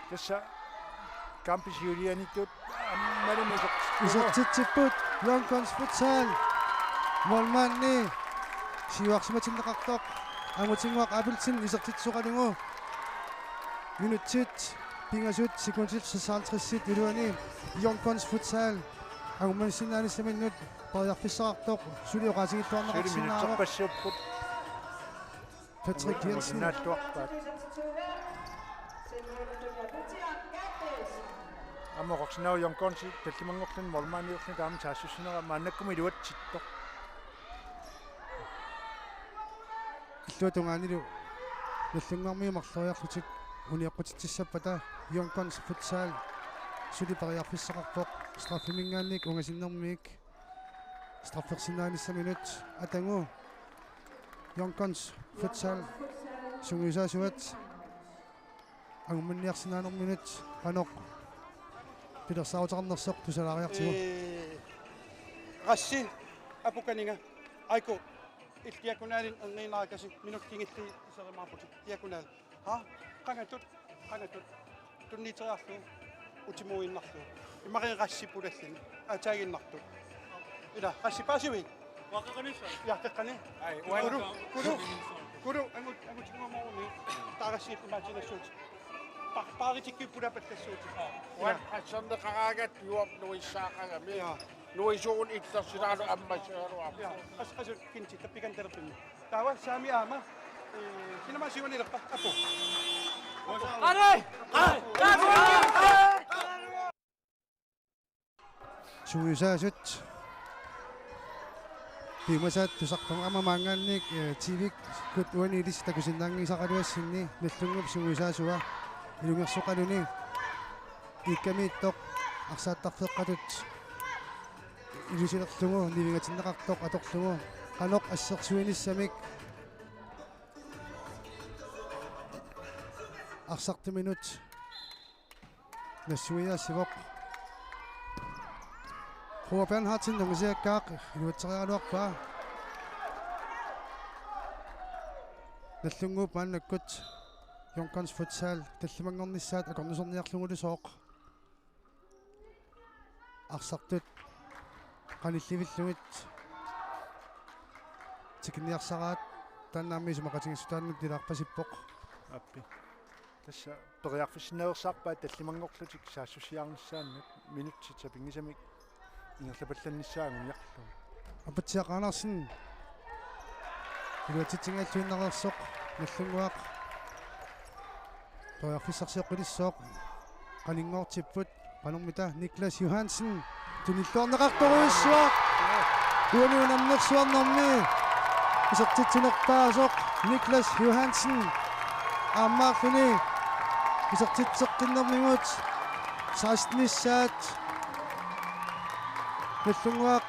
Tassa kampip siulianiittut aammalumi isertitsipput. Isertitsipput Young Guns Futsal. Målmandi siuarsimatinneqartoq Angutinnguaq Abelsen isertitsisoqalugu. Minutsit pingasut sekundit seksoghalvtreds iluani Young Guns Futsal angummassinnaanissaminut periarfissaqartoq suli oqaatigilluarneqarsinnaavoq. Suli minutserpassuupput. Patrick Jensen. Naalluarpaat. Aamma oqarsinnaavoq Young Gunsi tallimanngorluni målmandiorluni taama saassussinera maannakkumut iluatsittoq. Illuatungaanilu Nagdlunguarmiut marloriarlutik unioqqutitsissappata Young Guns Futsal suli periarfissaqarpoq straffeminngaanniit ungasinnermiit. Straffersinnaanissaminut Atagu Young Guns Futsal sungiusaasuat angummanniarsinnaanerminut qanoq pilersaaruteqarnersoq tusalaariartigu. Ee, Rassi, Apukaninga, Aiko, illit diagonalini erniinnarakasi, minut kingulliit iserimaarputit. Diagonal. Ha? Qangatut, qangatut. Tunniuteriarlugu, utimuinnarlugu. Imaluunniit Rassi pulalluni. Aataaginnartut. Ila, Rassi paasivit? Uanga qeqqani? Ja, qeqqani. Ai, Kulu, uanga. Kulu, Kulu, angut, angut tingumooruni. Taarassi imaatinassuut. Pa-, paaritikki pulapallassuut. Uanga qasserneqaraangat juap nuissaaqagami. Ja. Nuisuun ittarsilaarlu ammassagaluarpoq. Ja, qas-, qasut kinti tappikantalerpimmi. Taava saami aamma, eh, sinama siuanilerpa, apu. Qani! Sungiusaasut. Piumasaat tusarpama aamma maanngaanniit, eh, T V-kkut uani ilissi takusinnaanngisaqaluassinni Nagdlunguup sungiusaasua ilungersoqaluni iikkamiittoq arsaattarfeeqqatut ilusilerlugu nivingatinneqartoq atorlugu qanoq assersuinissamik arsartuminut nassuiaassivoq. Roar Bernhardsen ungasiakkaaq iluatseriaraluarpaa. Nagdlunguup maannakkut Young Guns Futsal tallimanngornissaat akornuserniarlugulusooq. Arsartut qanillivillugit tikinniarsaraat taanna aamma isumaqatigiissutaannut ilaarpasippoq. Aappi. Tassa periarfissinnaveersaarpaat tallimanngorlutik saassussiarnissaannut minutsit sapinngisamik ingerlapallannissaa anguniarlugu. Aputsiaq Andersen. Iluatsitsinngilluinnareersoq. Nagdlunguaq. Periarfissarsioqqilissooq. Qaninngortipput. Qanormita Niklas Johansen. Tunilluarneqartorujussuaq. Uani unammersuarnermi isertitsinerpaasoq Niklas Johansen aammaarluni isertitseqqinnermigut sekstenissaat Nallunnguaq,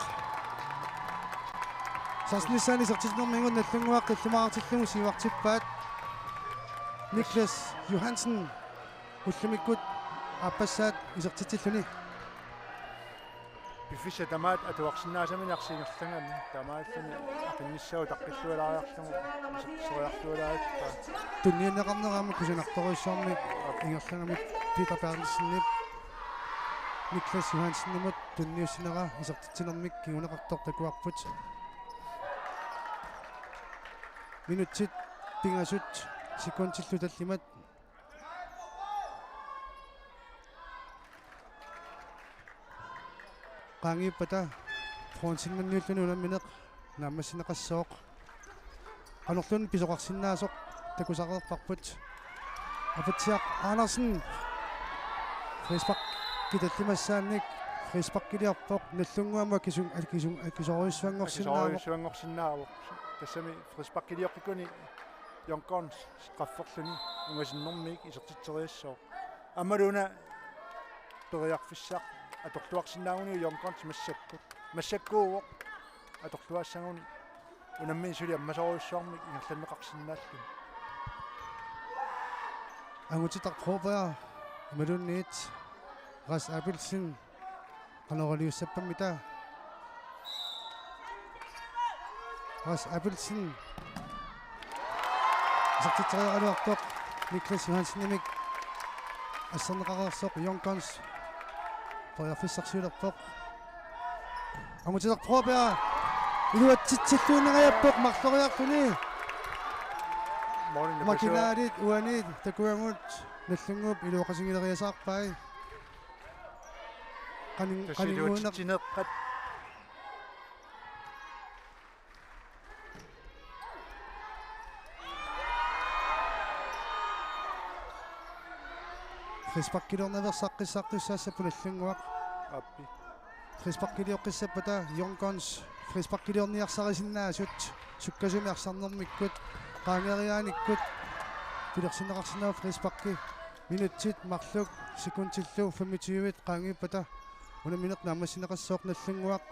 sekstenissaanut isertitseqqinermigut Nallunnguaq tallimaartillugu siuartippaat. Niklas Johansen ullumikkut aappassaat isertitsilluni. Piffissaq tamaat atuarsinnaasaminik arsi ingerlagami, taamaalluni aqinnissaa utaqqillualaariarlugu isertitseriarlualaarippaat. Tunniunneqarnera aamma kusanartorujussuarmik ingerlagami Peter Berthelsenip Niklas Johansenimut tunniussinera isertitsinermik kinguneqartoq takuarput. Minutsit pingasut sekundillu tallimat qaangiuppata Frontsinmanniulluni unammineq naammassineqassooq. Qanorluunniit pisoqarsinnaasoq takusareerparput. Apatsiaq Andersen frisparki tallimassaannik frisparkiliorpoq. Nallunnguamut akisu-, akisu-, akisoorujussuanngorsinnaavoq. Akisoorujussuanngorsinnaavoq. Tassami frisparkilioqqikkuni Jørgen Gons strafferluni ungasinnermiik isertitseriassooq. Aammalu una periarfissaq atorluarsinnaaguniuk Jørgen Gons massakkut. Massakkuuvoq atorluassaguni unammineq suli ammasoorujussuarmik ingerlanneqarsinnaalluni. Angutitaq Broberg imaluunniit Ras Abelsen. Qanoriliussappammita? Ras Abelsen. Isertitseriaraluarpoq Niklas Johansenimik. Asserneqareersoq Jørgen Gons. Periarfissarsiulerpoq. Angutitaq Broberg. Iluatsitsilluinnangajappoq marloriarluni. Målin Marginaalit uani takuagut Nallunnguup iluaqatigileriasaarpai. Qanin-, tassa qaninguunaq- iluatsitsineeqqat. Frisparkiliornaveersaqqissaartussaassapput Nallunnguaq. Aappi. Frisparkilioqqissappata Jørgen Gons frisparkiliorniarsarisinnaasut sukkasumik arsarnermikkut qaangeriaanikkut pilersinneqarsinnaavoq frisparki. Minutsit marluk sekundillu femogtyve qaangiuppata unammineq naammassineqassooq Nallunnguaq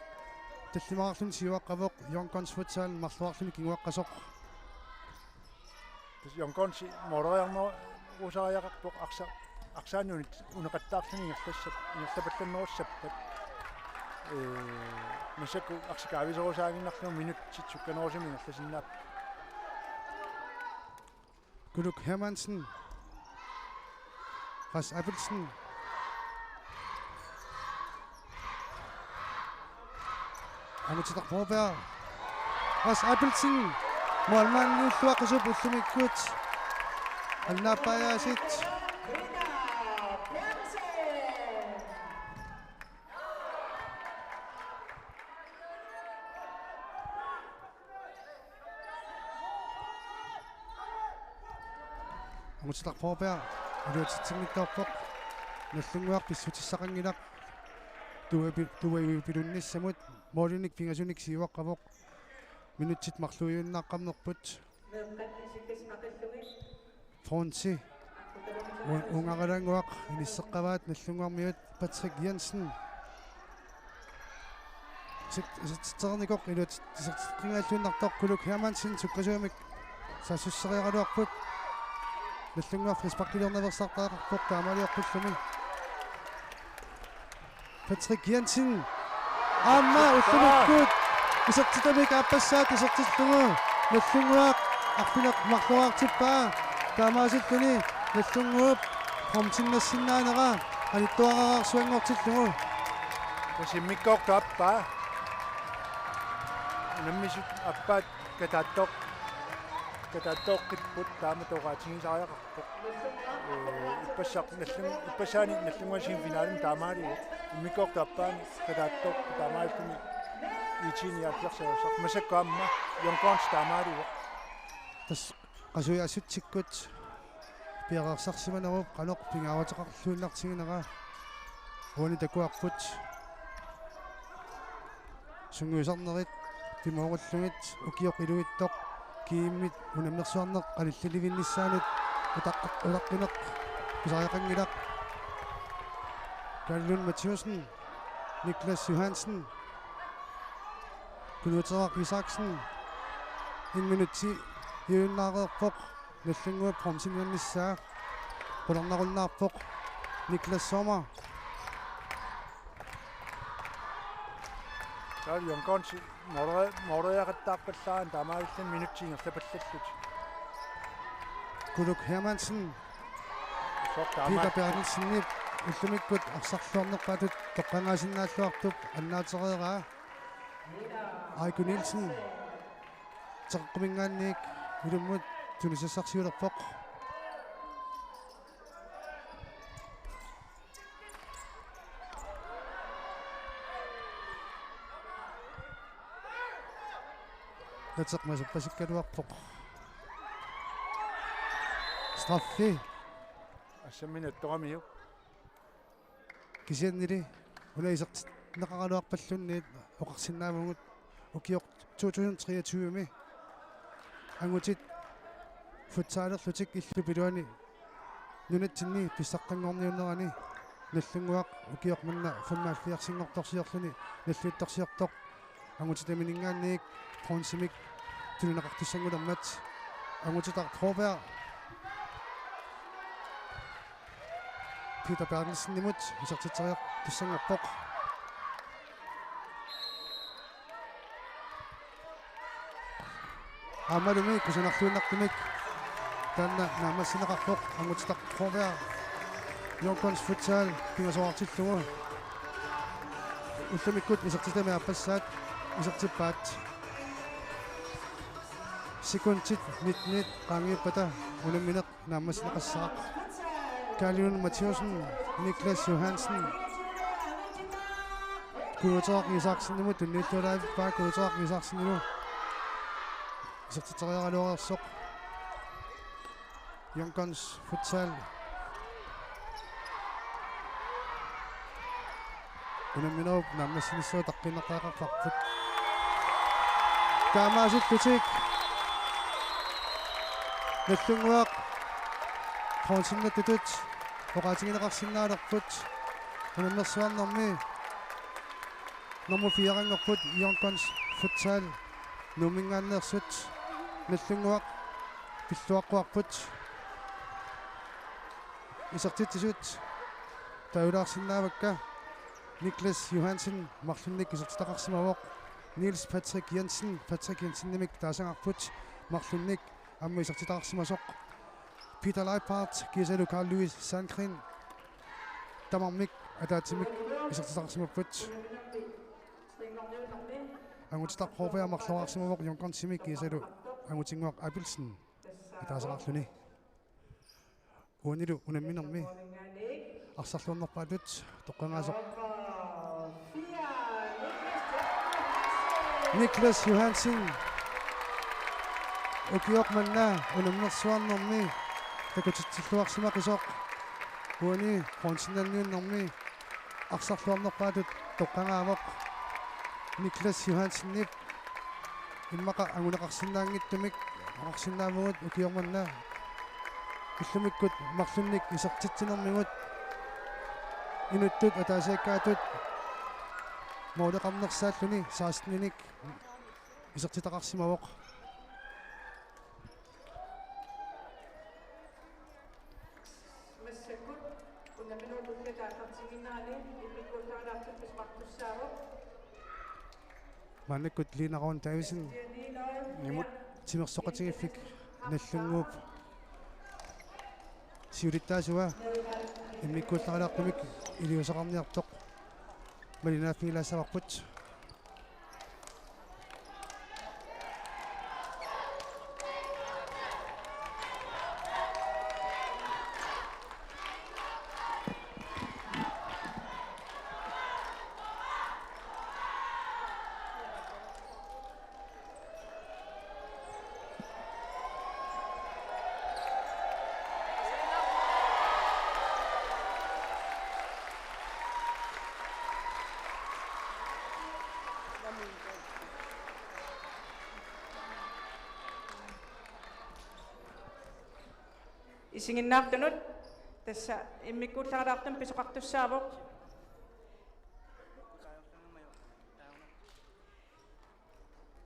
tallimaarluni siuaqqavoq Jørgen Gons Futsal marluarluni kinguaqqasoq. Tassa Jørgen Gonsi måleriarnerusariaqarpoq arsa-, arsaanni uneqattaarluni ingerlassap-, ingerlapallannerussappat. Ee, massakkut arsaq kaaviserusaaginnarlugu minutsit sukkanerusumik ingerlasinnaapput. Kuluk Hermansen. Ras Abelsen. Angutitaq Broberg. Ras Abelsen. Målmandip ulluaqqisup ullumikkut annaappaajaasiit. Angutitaq Broberg iluatsitsinngitsoorpoq. Nallunnguaq pissutissaqanngilaq. Tuavi-, tuavipilunnissamut målinik pingasunik siuaqqavoq. Minutsit marluinnaaqqammerput. Frontsi. U-, Ungaralaannguaq inisseqqavaat Nallunnguarmiut Patrick Jensen. Sit-, isertitsereernikoq iluat-, isertitseqqinngilluinnartoq Kuluk Hermansen sukkasuumik saassusseriaraluarput. Nallunnguaq frisparkiliornaveersaartariaqarpoq taamaaliorpullumi. Patrick Jensen. Aamma ullumikkut isertitamik aappassaat isertillugu Nallunnguaq arfineq marloriartippaa. Taamaasilluni Nallunnguup Frontsinassinnaanera qanittuararsuanngortillugu. Tassa immikkoortoq aappaa. Unammisut aappaat kataattooq-, kataattooqqipput taamatut oqaatigisariaqarpoq. Ee, ippassaq Nallun-, ippassaani Nallunnguaq semifinalimi taamaalivoq. Immikkoortoq aappaani kataattooq taamaalluni I T nioghalvfjerds massakkut aamma Jørgen Gons taamaalivoq. Tassa qasujaassutsikkut piareersarsimanerup qanoq pingaaruteqarluinnartiginera uani takuarput. Sungiusarnerit pimoorullugit ukioq iluitsoq G M-it unammersuarneq qalillilivinnissaanut utaq-, utaqqineq pisariaqanngilaq. Karl Lund Mathiassen, Niklas Johansen, Knud Teraq Isaksen, en minut ti iunnaareerpoq. Nallunnguup bronzeniarnissaa qularnarunnaarpoq Niklas Sommer. Taava Young Guns målre-, målreeqattaarpallaarani taamaalilluni minutsit ingerlapallallutik. Kuluk Hermansen. Soorlu taama- Peter Berthelsenip ullumikkut arsarluarnerpaatut toqqagaasinnaalluartup annaatereeraa. Aiko Nielsen. Teqeqquminngaanniit ilummut tunisassarsiulerpoq. Nateq masappasikkaluarpoq. Straffi. Assamminik attoramiuk. Kisiannili una isertinneqaraluarpalluunniit oqarsinnaavugut ukioq to tusind treogtyve-mi angutit futsalerlutik illup iluani nunatsinni pissaqqanngorniunnerani Nallunnguaq ukioq manna femoghalvfjerdsinngortorsiorluni nalliuttorsiortoq angutitaminngaanniit bronzemik tunineqartussanngulermat. Angutitaq Broberg Peter Berthelsenimut isertitseriartussanngorpoq. Aammalumi kusanarluinnartumik taanna naammassineqarpoq. Angutitaq Broberg Young Guns Futsal pingasoqartillugu. Ullumikkut isertitami aappassaat isertippaat. Sekundit nittenit qaangiuppata unammineq naammassineqassaaq. Karl Lund Mathiassen, Niklas Johansen. Knud Teraq Isaksenimut tunniullaalaavippaa, Knud Teraq Isaksenilu isertitseriaraluareersoq. Young Guns Futsal unamminerup naammassinissaa utaqqiinnartariaqarparput. Taamaasillutik Nallunnguaq bronzennattutut oqaatigineqarsinnaalerput. Unammersuarnermi nummer fire-nngorput Young Guns Futsal Nuumminngaanneersut. Nallunnguaq pilluaqquarput. Isertitsisut taagulaarsinnaavakka. Niklas Johansen marlunnik isertitaqarsimavoq. Niels Patrick Jensen, Patrick Jensenimik taasagarput marlunnik aamma isertitaqarsimasoq. Peter Leipart kiisalu Carl Louis Sandgren tamarmik ataatsimik isertitaqarsimapput. Angutitaq H B R marloraarsimavoq Young Gunsimi kiisalu Angutinnguaq Abelsen ataasaqarluni. Uanilu unamminermi arsarluarnerpaatut toqqagaasoq Niklas Johansen. Ukioq manna unammersuarnermi takutitsilluarsimaqisoq uani bronzenniunnermi arsarluarnerpaatut toqqagaavoq. Niklas Johansenip immaqa anguneqarsinnaanngitsumik oqarsinnaavugut ukioq manna ullumikkut marlunnik isertitsinermigut inuttut ataasiakkaatut måleqarnersaalluni seksteninik isertitaqarsimavoq. Massakkut unamminerup ulloq taartartigiinnerani immikkuullaalaartut isumaqartussaavoq. Maannakkut Lina Ravn Davidsen imut timersoqatigiiffik Nallunnguup siulittaasua immikkuullaalaartumik iliuuseqarniartoq malinnaaffigilaassavarput. Isiginnaartunut tassa immikkuullaalaartumik pisoqartussaavoq.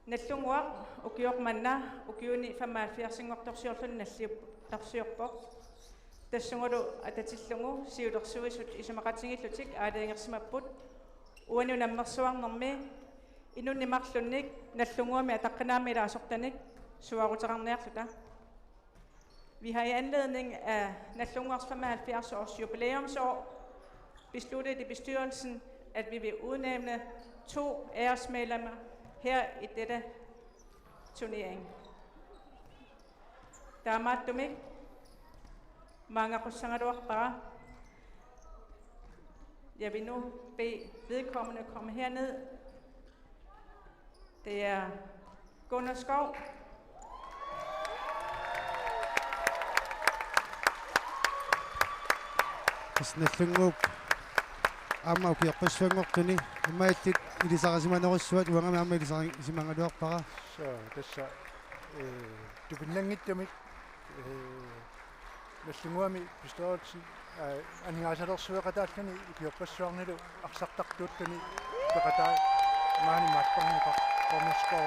Nagdlunguaq ukioq manna ukiuni femoghalvfjerdsinngortorsiorluni nalliup-, -torsiorpoq. Tassungalu atatillugu siulersuisut isumaqatigiillutik aalajangersimapput uani unammersuarnermi inunnik marlunnik Nagdlunguami ataqqinaammik ilaasortanik suaaruteqarniarluta. Vi har i anledning af Nagdlunguaqs femoghalvfjerds års jubilæumsår besluttet i bestyrelsen, at vi vil udnævne to æresmedlemmer her i dette turnering. Taamaattumik maanga qussagaluarpara. Jeg vil nu bede vedkommende komme herned. Det er Gunnar Skov. Tassa Nagdlunguup aamma ukiorpassuanngortuni immaqa illit ilisarisimanerussuat, uangami aamma ilisarisimangaluarpara. Så, tassa, eh, tupinnanngitsumik, eh, Nagdlunguami bestyrelsen, eh, aningaasalersueqataalluni ukiorpassuarnilu arsartartuulluni peqatai maani maapparneqarpoq Gunnar Skov.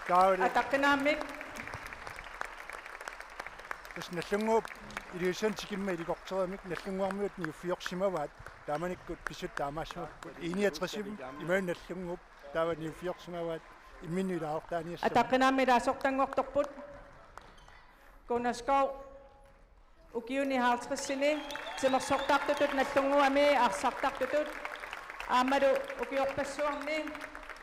Taavali ataqqinaammik. Tassa Nagdlunguup Ilulissani tikimmat ilikorteramik Nagdlunguarmiut niuffiorsimavaat, taamanikkut pissutsit taamaassimavaat. I niogtresimi imaluunniit Nagdlunguup taava niuffiorsimavaat imminnut ilaasortaaniassammat. Ataqqinaammik ilaasortanngortorput. Gunnar Skov, ukiuni halvtredsini timersortartutut Nagdlunguami arsartartutut aammalu ukiorpassuarni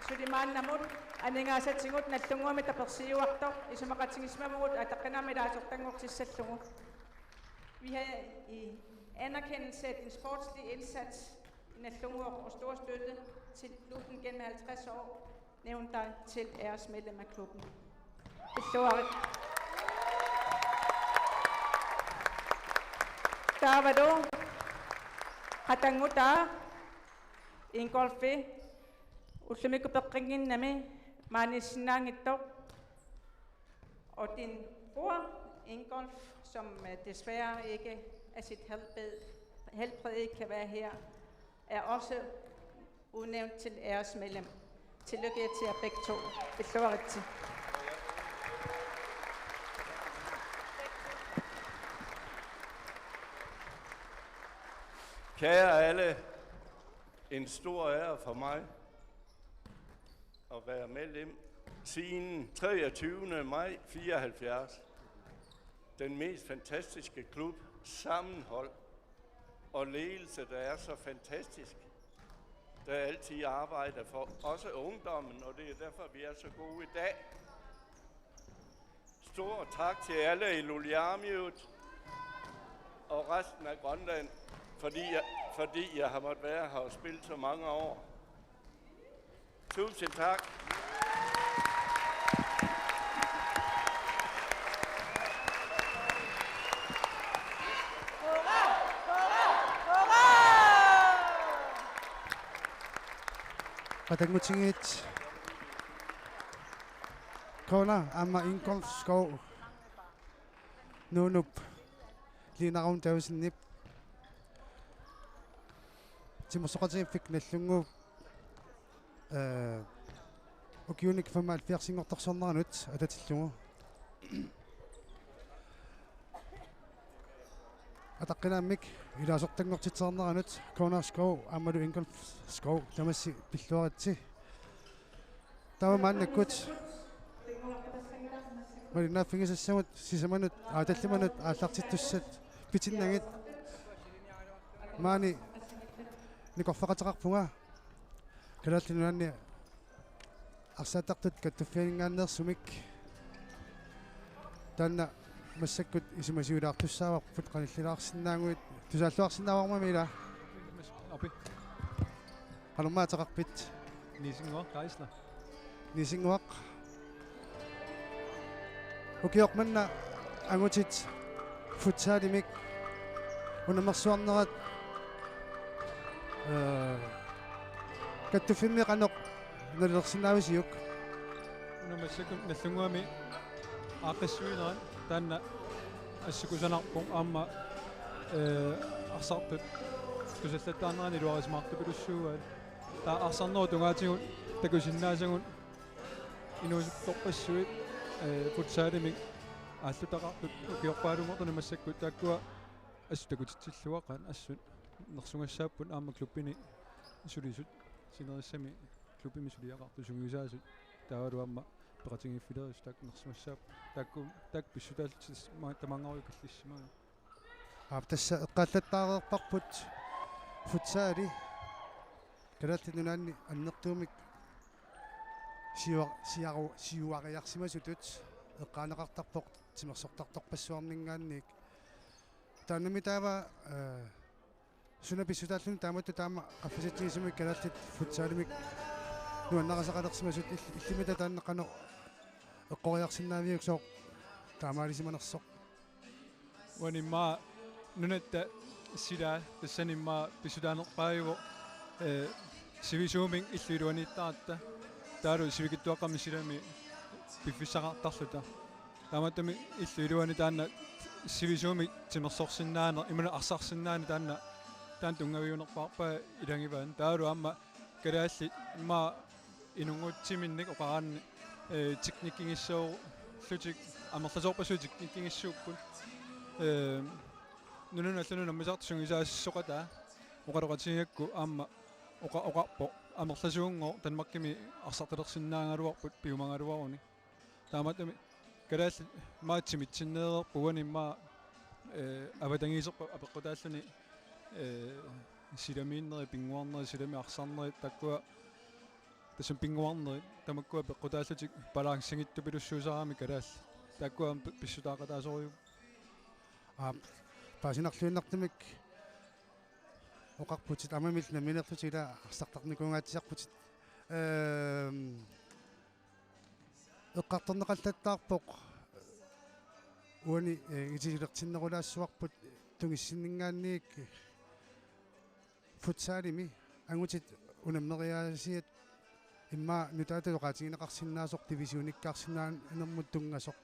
suli maannamut aningaasatigut Nagdlunguami tapersiiuartoq isumaqatigiissimavugut ataqqinaammik ilaasortanngortissallugu. Vi har i anerkendelse af din sportslige indsats i Nagdlunguaq og stor støtte til klubben gennem halvtreds år nævnt dig til æresmedlem af klubben. Pilluarit. Taavalu qatanngutaa Ingolfi ullumikkut peqqinnginnami maaniissinnaanngitsoq. Og din bror, Ingolf, som, øh, desværre ikke af sit helbred, helbred ikke kan være her, er også udnævnt til æresmedlem. Tillykke til jer begge to. Pilluaritsi. Kære alle, en stor ære for mig at være medlem siden treogtyvende maj fireoghalvfjerds. Den mest fantastiske klub, sammenhold og ledelse, der er så fantastisk, der altid arbejder for også ungdommen, og det er derfor, vi er så gode i dag. Stor tak til alle i Ilulissaniut og resten af Grønland, fordi jeg, fordi jeg har måttet være her og spille så mange år. Tusind tak. Qatanngutigiit Gunnar aamma Ingolf Skov, nuunup Lina Ravn Davidsenip, timersoqatigiiffik Nagdlunguup, øh, ukiunik femoghalvfjerdsinngortorsiorneranut atatillugu. Ataqqinaammik ilaasortanngortitseqarneranut Gunnar Skov aammalu Ingolf Skov tamassi pilluaritsi. Taava maannakkut malinnaaffigisassamut sisamanut, aa, tallimanut aallartittussat pitinnagit maani nikorfaqateqarpunga Kalaallit Nunaanni arsaattartut kattuffianinngaanneersumik. Taanna massakkut isumasiulaartussaavarput, qanillilaarsinnaaguit, tusaalluarsinnaavarmami ila. Api. Qanormaa ateqarpit? Niisinnguaq Geisler. Niisinnguaq. Ukioq manna angutit futsalimik unammersuarnerat, øh, kattuffimmi qanoq nalilersinnaavisiuk? Una massakkut Nagdlunguami Aaqqissuinerat taanna assut kusanarpoq aamma, ee, arsartut tusallattaarnerani iluarisimaartupilussuugaat. Taava arsarnerup tungaatigut takusinnaasagut inuusuttorpassuit, ee, futsalimik aallutaqartut ukiorpaalunngortuni massakkut taakkua assut takutitsilluaqaat, assut nersugassaapput aamma klubbini sulisut, sinerissami klubbimi suliaqartut sungiusaasut taavalu aamma peqatigiiffilerisut taakku nersugassaapput. Taakku, taakku pissutaallutik ma-, tamaanngaruit killissimagamik. Aap, tassa eqqaallattaareerparput futsali Kalaallit Nunaanni annertuumik siua-, siaru-, siuariarsimasutut eqqaaneqartarpoq timersortartorpassuarninngaanniit. Taannami taava, ee, suna pissutaalluni taamatut taama qaffasatsigisumik kalaallit futsalimik nuannarisaqalersimasut ill-, illimmi taanna qanoq eqqoriarsinnaaviuk sooq taamaalisimanersoq? Uani immaqa nunatta silaa tassani immaqa pissutaanerpaajuvoq, ee, sivisuumik illup iluaniittaratta. Taavalu sivikitsuaqqamik silami piffissaqartarluta. Taamaattumik illup iluani taanna sivisuumik timersorsinnaaneq, imaluunniit arsarsinnaaneq taanna, taanna tunngaviunerpaarpaa ilagivaat. Taavalu aamma kalaallit immaqa inunngutsiminnik oqaraanni, ee, teknikkigissoorlutik, amerlasoorpassuit teknikkigissuupput. Ee, nunanut allanut unammisartut sungiusaasoqataa oqaloqatigigakku aamma oqa-, oqarpoq amerlasuunngooq Danmarkimi arsartalersinnaagaluarput piumagaluaruni. Taamaattumik kalaallit immaqa timitsinneereerput uani immaqa, ee, avatangiiserput apeqqutaalluni, ee, silamiinneri, pinnguarneri, silami arsarneri, taakkua tassami pinnguarneri, tamakkua peqqutaallutik balancingittupilussuusarami kalaallit. Taakkua aamma pi-, pissutaaqataasorujuk. Aap, paasinarluinnartumik oqarputit, aamma nammineerlutit ila arsartarnikuungaatsiarputit. Ehm, eqqartorneqallattaarpoq uani, eh, itisulertinnerulaassuarput tungissinninngaanniit futsalimi angutit unammeriaasiat immaqa nutaatut oqaatigineqarsinnaasoq divisionikkaarsinnaanermut tunngasoq.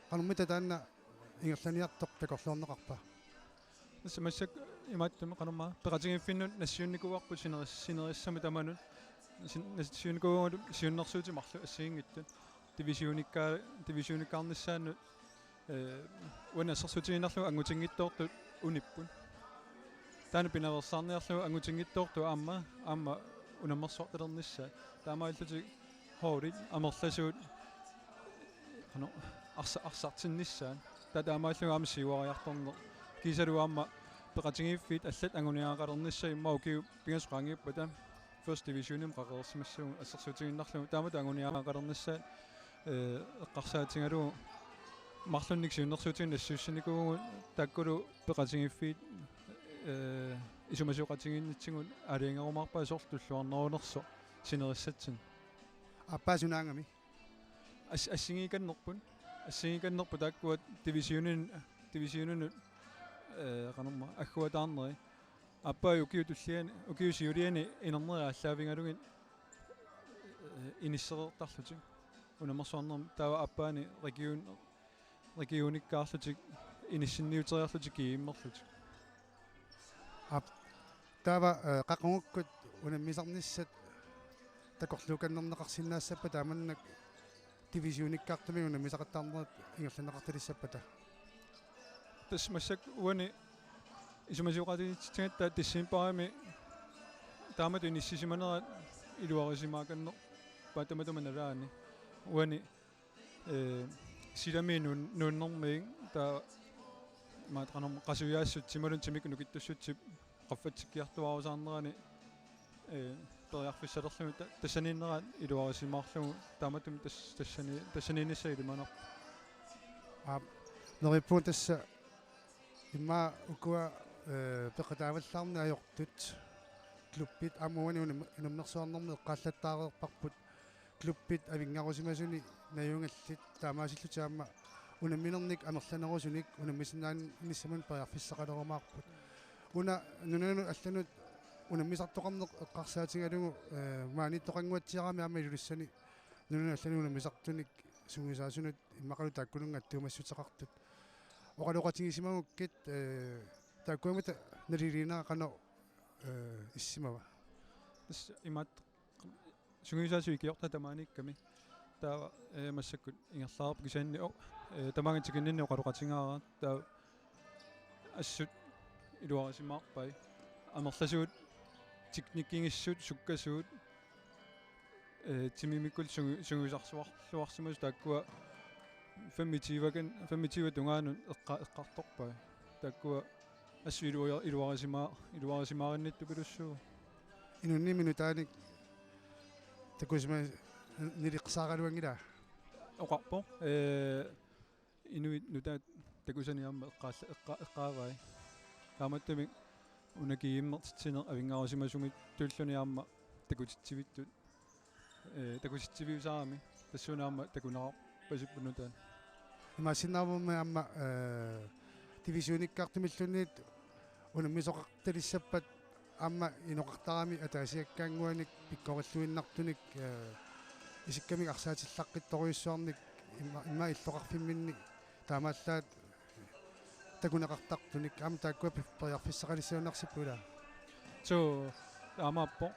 Qanormita taanna ingerlaniartoq takorloorneqarpa? Tassa massakkut imaattumik qanormaa peqatigiiffinnut nassiunnikuuarput sineris-, sinerissami tamanut. Sin-, nassiunnikuugaluarluta siunnersuutit marluk assigiinngitsut. Divisionikka-, divisionikkaarnissaannut, ee, uani assersuutigiinnarlugu angutinngitsoortut unipput. Taanna pinaveersaarniarlugu angutinngitsoortut aamma, aamma unammersuartalernissaat. Taamaalillutik holdit, amerlasuut, qanoq, arsa-, arsartinnissaat. Taava taamaalillugu aamma siuariartorneq. Kiisalu aamma peqatigiiffiit allat anguniagaqalernissat immaqa ukiut pingasut qaangiuppata Første Divisionimi qaqereersimassagut assersuutigiinnarlugu. Taamatut anguniagaqalernissaat, ee, eqqarsaatigalugu marlunnik siunnersuutinik nassiussinikuuvugut, taakkulu peqatigiiffiit, ee, isumasioqatigiinnitsigut aalajangerumaarpaat soorlu tulluarnerunersoq sinerissatsinni. Aappaa sunaagami? As-, assigiikannerput. Assigiikannerput taakkua divisionin-, divisioninut, ee, qanormaa, agguataarneri. Aappaa ukiut tulliani, ukiut siuliani inerneri aallaavigalugit, ee, inissereertarlutik. Unammersuarnermi taava aappaani region-, regionikkaarlutik inissinniuteriarlutik G M-erlutik. Aap, taava, ee, qaqugukkut unammisarnissat takorluukannerneqarsinnaassappata taamannak divisionikkaartumik unammisaqattaarnerit ingerlanneqartalissappata? Tassa massakkut uani isumasioqatigiitsigatta decembarimi taamatut inissisimanerat iluarisimaakannerpaat tamatuma nalaani. Uani, ee, silami nuun-, nuunnermiit taava maat qanormaa qasujaassutsimalun timikkut nukittussutsip qaffatsikkiartuaarusaarnerani, ee, periarfissalerlugu ta-, tassaniinnerat iluarisimaarlugu taamatut tas-, tassani-, tassaniinnissaq ilimanarpoq. Aap, neriuppunga tassa immaqa ukua, ee, peqataavallaarneq ajortut klubbit aamma uani unam-, unammersuarnermi eqqaallattaareerparput klubbit avinngarusimasuni najugallit taamaasillutik aamma unamminernik amerlanerusunik unammisinnaanissamut periarfissaqalerumaarput. Una nunanut allanut unammisartoqarneq eqqarsaatigalugu, ee, maaniittoqannguatsiarami aamma Ilulissani nunanut allanut unammisartunik sungiusaasunut immaqalu taakkununnga attuumassuteqartut. Oqaloqatigisimagukkit, eh, taakkuamut naliliinera qanoq, eh, issimava? Tassa imaat sungiusaasut ikiortat tamaaniikkami. Taava, eh, massakkut ingerlareerpoq kisianni, o-, eh, tamaanga tikinninneq oqaloqatigaara. Taava assut iluarisimaarpai. Amerlasuut teknikkigissut sukkasuut, eh, timimikkut sungi-, sungiusarsuarluarsimasut taakkua femogtyve-kan-, femogtyve tungaanut eqqa-, eqqartorpai. Taakkua assut iluar-, iluarisima-, iluarisimaarinnittut pilussuuvoq. Inunnik nutaanik takusima niliqsaaraluanngilaa? Oqarpoq, eh, inuit nutaat takusani aamma eqqaalla-, eqqa-, eqqaavai. Taamaattumik una GM-ertitsineq avinngarusimasumituulluni aamma takutitsivittut, eh, takutitsiviusarami tassuuna aamma takuneqarpasipput nutaat. Imaassinnaavoq aamma, eh, divisionikkaartumilluunniit unammisoqartalissappat aamma inoqartarami ataasiakkaannguanik pikkorilluinnartunik, eh, isikkamik arsaatillaqqittorujussuarnik imma-, immaqa illoqarfimminni taamaallaat takuneqartartunik aamma taakkua pi-, periarfissaqalissajunnarsippat ilaa? Suu, taamaappoq.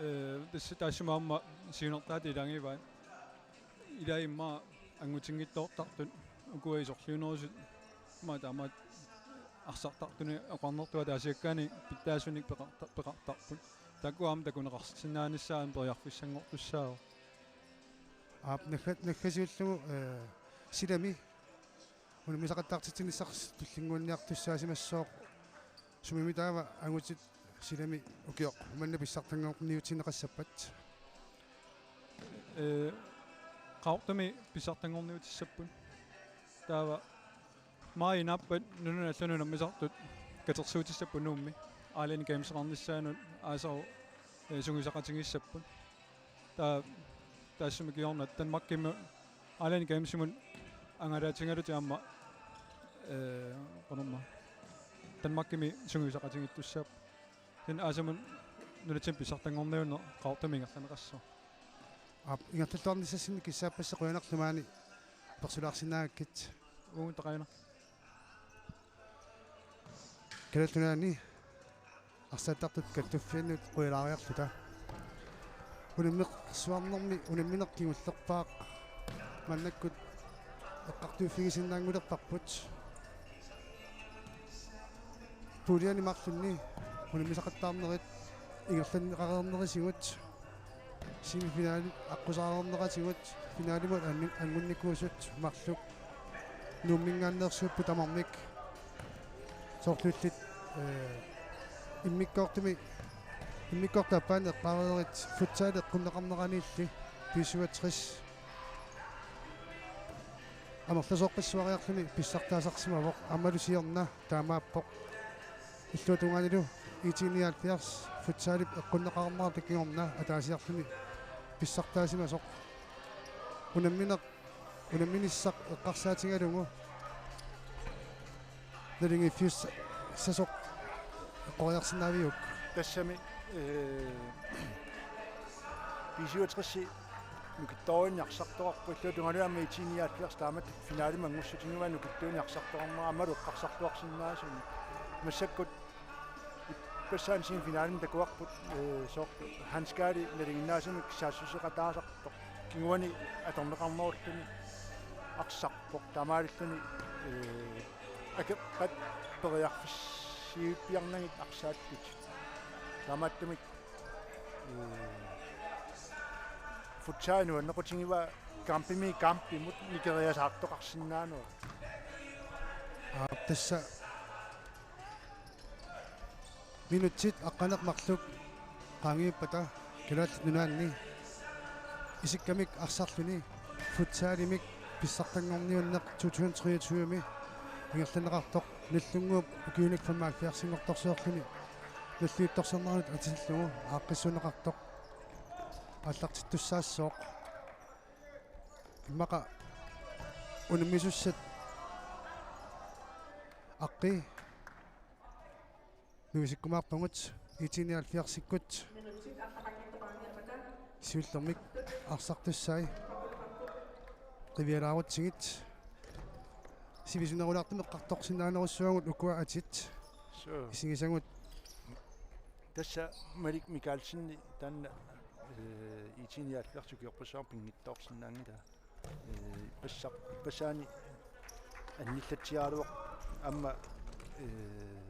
Eh, tassa taassuma aamma siunertaata ilagivaat. Ilai immaqa angutinngitsoortartut ukua isorliunerusut immaqa taamaat arsartartunik oqarnertut ataasiakkaani pitsaasunik peqarta-, peqartarput. Taakkua aamma takuneqarsinnaanissaat aamma periarfissanngortussaavoq. Aap, nagga-, naggasiullugu, eh, silami unammisaqattaartitsinissarsi tullinnguunniartussaasimassooq. Sumimi taava angutit silami ukioq manna pissartanngorniutinneqassappat? Eh, Qaqortumi pissartanngorniutissapput. Taava maajip naappat nunanut allanut unammisartut katersuutissapput Nuummi. Island Gameseqarnissaanut aasaru, eh, sungiusaqatigiissapput. Taa-, taassuma kingorna Danmarkimut Island Gamesimut angalaatigalutik aamma, eh, qanormaa, Danmarkimi sungiusaqatigiittussaapput. Kisianni aasamut nunatsinni pissartanngorniunneq Qaqortumi ingerlanneqassaaq. Aap, ingerlalluarnissassinnik kissaappassi, qujanarlu maani apersulaarsinnaagakkit. Uagut takuina. Kalaallit Nunaanni arsaattartut kattuffiannut qujalaariarluta. Unammeqarsuarnermi unammineq kingullerpaaq maannakkut eqqartuiffigisinnaanngulerparput. Puljeni marlunni unammisaqattaarnerit ingerlanneqareernerisigut, semifinali aqqusaareernerisigut, finalimut annu-, angunnikuusut marluk Nuumminngaanneersuupput tamarmik. Soorluullutik, eh, immikkoortumi, immikkoortup aappaani eqqaareerit futsal eqqunneqarneraniilli B syvogtres amerlasooqqissuariarluni pissartaasarsimavoq, aammalu siorna taamaappoq. Illuatungaanilu I T nioghalvfjerds futsalip eqqunneqarnerata kingorna ataasiarluni pissartaasimasoq. Unammineq, unamminissaq eqqarsaatigalugu naligiiffiussasoq eqqoriarsinnaaviuk? Tassami, eh, B syvogtres nukittorujunik arsartoqarpoq, illuatungaanilu aamma I T nioghalvfjerds taamatut finalimut anngussutigivaat nukittuunik arsartoqarnera aammalu eqqarsarluarsinnaasunik. Massakkut ippassaanik semifinalimi takuarput, eh, soorlu Hans Karl nalinginnaasumik saassuseqataasartoq. Kinguanik atorneqarnerulluni arsarpoq. Taamaalilluni, eh, akeqqat periarfissiivipiarnagit arsaattut. Taamaattumik, eh, futsalimi nuannequtigivaa kampimi kampimut nikeriasaartoqarsinnaanera. Aap, tassa minutsit aqqaneq marluk qaangiuppata Kalaallit Nunaanni isikkamik arsarluni futsalimik pissartanngorniunneq to tusind treogtyve-mi ingerlanneqartoq Nagdlúnguup ukiunik femoghalvfjerdsinngortorsiorluni nalliuttorsiornermut atisillugu aaqqissuunneqartoq aallartittussaassooq. Immaqa unammisussat aqqi nuisikkumaarpagut I T nioghalvfjerdsikkut siullermik arsartussai. qivialaarutsigit. Sivisunerulaartumik eqqartorsinnaanerussuagut ukua atit. Suu. Isigisagut. Tassa Malik Mikaelsen taanna, eh, IT-nioghalvfjerds ukiorpassuarni pinngitsoorsinnaanngilaa. Eh, ippassa-, ippassaani annillatsiaraluarpoq aamma, eh,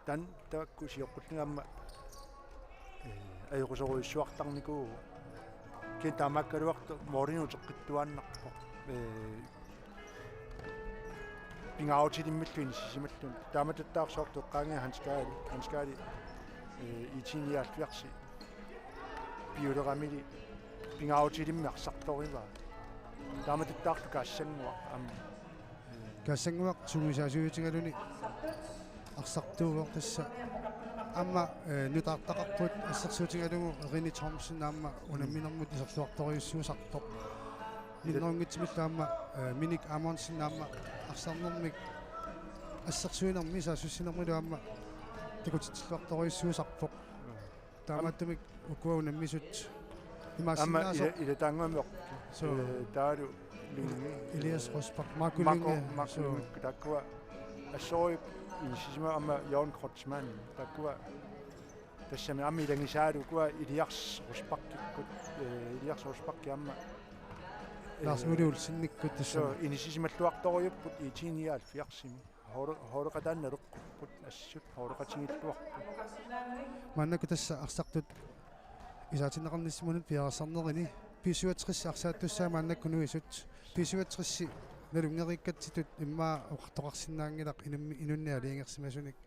taanna taakku sioqqullugu aamma, eh, ajoquserujussuartarnikuuvoq. Kisianni taamaakkaluartoq målinik uteqqittuaannarpoq. Eh, pingaarutilimmillu inissisimallugu. Taamatuttaaq soorlu eqqaangia Hans Karl, Hans Karl, eh, IT-nioghalvfjerds piuleramili pingaarutilimmik arsartorivaa. Taamatuttaarlu Kaassannguaq aamma. Kaassannguaq sungiusaasiutigaluni arsartuuvoq tassa. Aamma, eh, nutaartaqarput assersuutigalugu René Thomsen aamma unamminermut iserluartorujussuusartoq. Minnerunngitsumillu aamma, eh, Minik Amundsen aamma arsarnermik assersuinermi saassussinermilu aamma takutitsilluartorujussuusarpoq. Taamaattumik ukua unammisut aamma imaassinnaasoq. Ila-, ilataannguamik. Suu. Eh, taavalu Lynge. Elias Rosbach, Marco Marco, Lynge. Marco Suu. Lynge, taakkua assorujuk inissisimapput aamma Jørgen Kreutzmann. Taakkua tassami aamma ilagisaalu ukua Elias Rosbachikkut, eh, Elias Rosbach aamma, Lars eh, Ole Olsenikkut tassami. Suu, inissisimalluartorujupput IT-nioghalvfjerdsimi. Hoore-, hooreqataannalerpugut assut hooreqatigiilluarput. Maannakkut tassa arsartut isaatinneqarnissaminut piareersarnerini B syvogtres arsaattussaa maannakkut nuisut. B syvogtres nalunngereerikkatsitut immaqa oqartoqarsinnaanngilaq inummi-, inunnik aalajangersimasunik.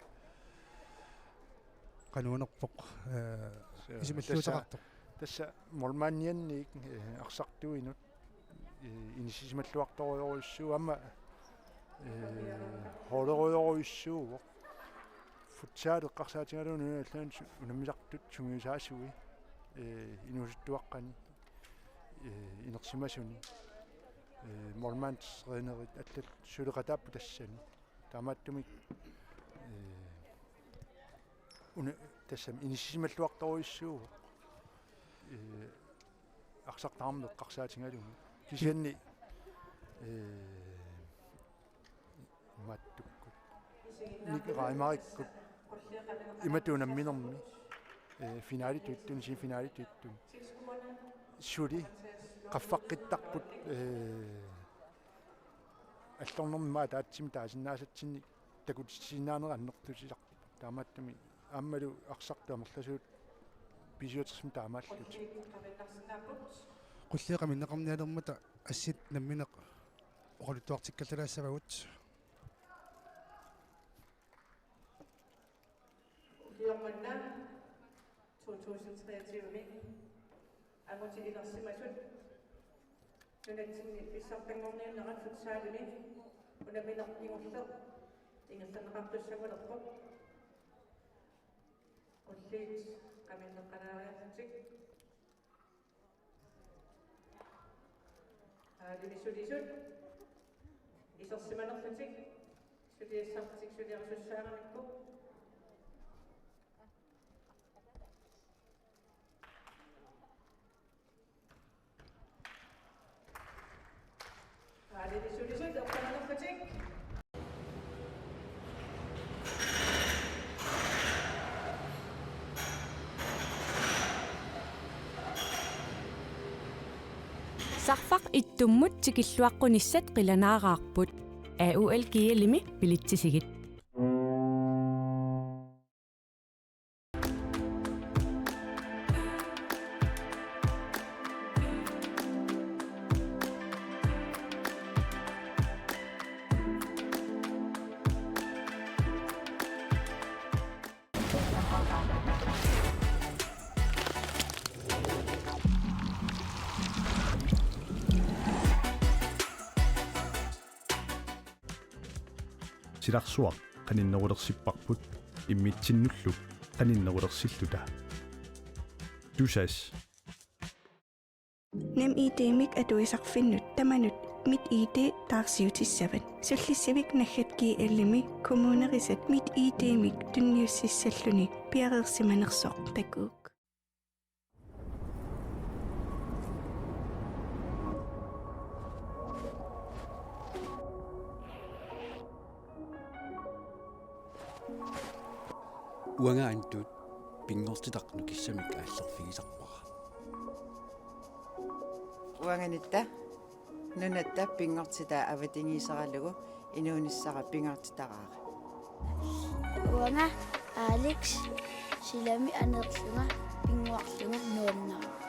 Qanuunerpoq, eh, suu, isumalluuteqartoq. Tassa, tassa målmandianniit, eh, arsartuinut, eh, inissisimalluartorujussuuvoq aamma, eh, hoolerujorujussuuvoq. Futsal eqqarsaatigalugu nunanut allanut su-, unammisartut sungiusaasui, eh, inuusuttuaqqani, eh, inersimasuni, eh, målmandstrænerit allat suleqataapput tassani. Taamaattumik, eh, una-, tassami inissisimalluartorujussuuvoq. Eh, arsartarneq eqqarsaatigalugu. Kisianni, eh, imaattukkut. Nick Reimarikkut. Imatut unamminermi. Eh, finalitut ittuni, semifinalitut ittuni. Suli qaffaqqittarput, eh, allornermi aamma ataatsimik taasinnaasatsinnik takutissinnaaneq annertusisarpoq. Taamaattumik aammalu arsartut amerlasuut B syvogtresimi taamaallutik. Qulliit qaminneqarnialermata assit nammineq oqaluttuartikkallalaassavagut. Ukioq manna to tusind treogtyve-mi angutit inersimasut nunatsinni pissartanngorniunnerat futsalimi unammineq kingulleq ingerlanneqartussanngulerpoq. Qulliit qaminneqalaariarlutik. Aalimi sulisut isersimanerlutik suliassartik suliarisussaaramikku. Aalimi sulisut eqqaanerlutik. Sarfaq ittummut tikilluaqqunissat qilanaaraarput. A U L G L-imi bilitsisigit. Silarsuaq qaninnerulersipparput immitsinnullu qaninnerulersilluta. Tusass. NemID-mik atuisarfinnut tamanut MitID taarsiutissavat. Sullissivik naggat G L-imi kommunerisat MitID-mik tunniussissalluni piareersimanersoq takuuk. Uanga Antut pinngortitaq nukissamik aallerfigisarpara. Uanga Nitta nunatta pinngortitaa avatangiiseralugu inuunissara pingaartitaraara. Uanga Alex silami aneerlunga pinnguarlunga nuannaraara.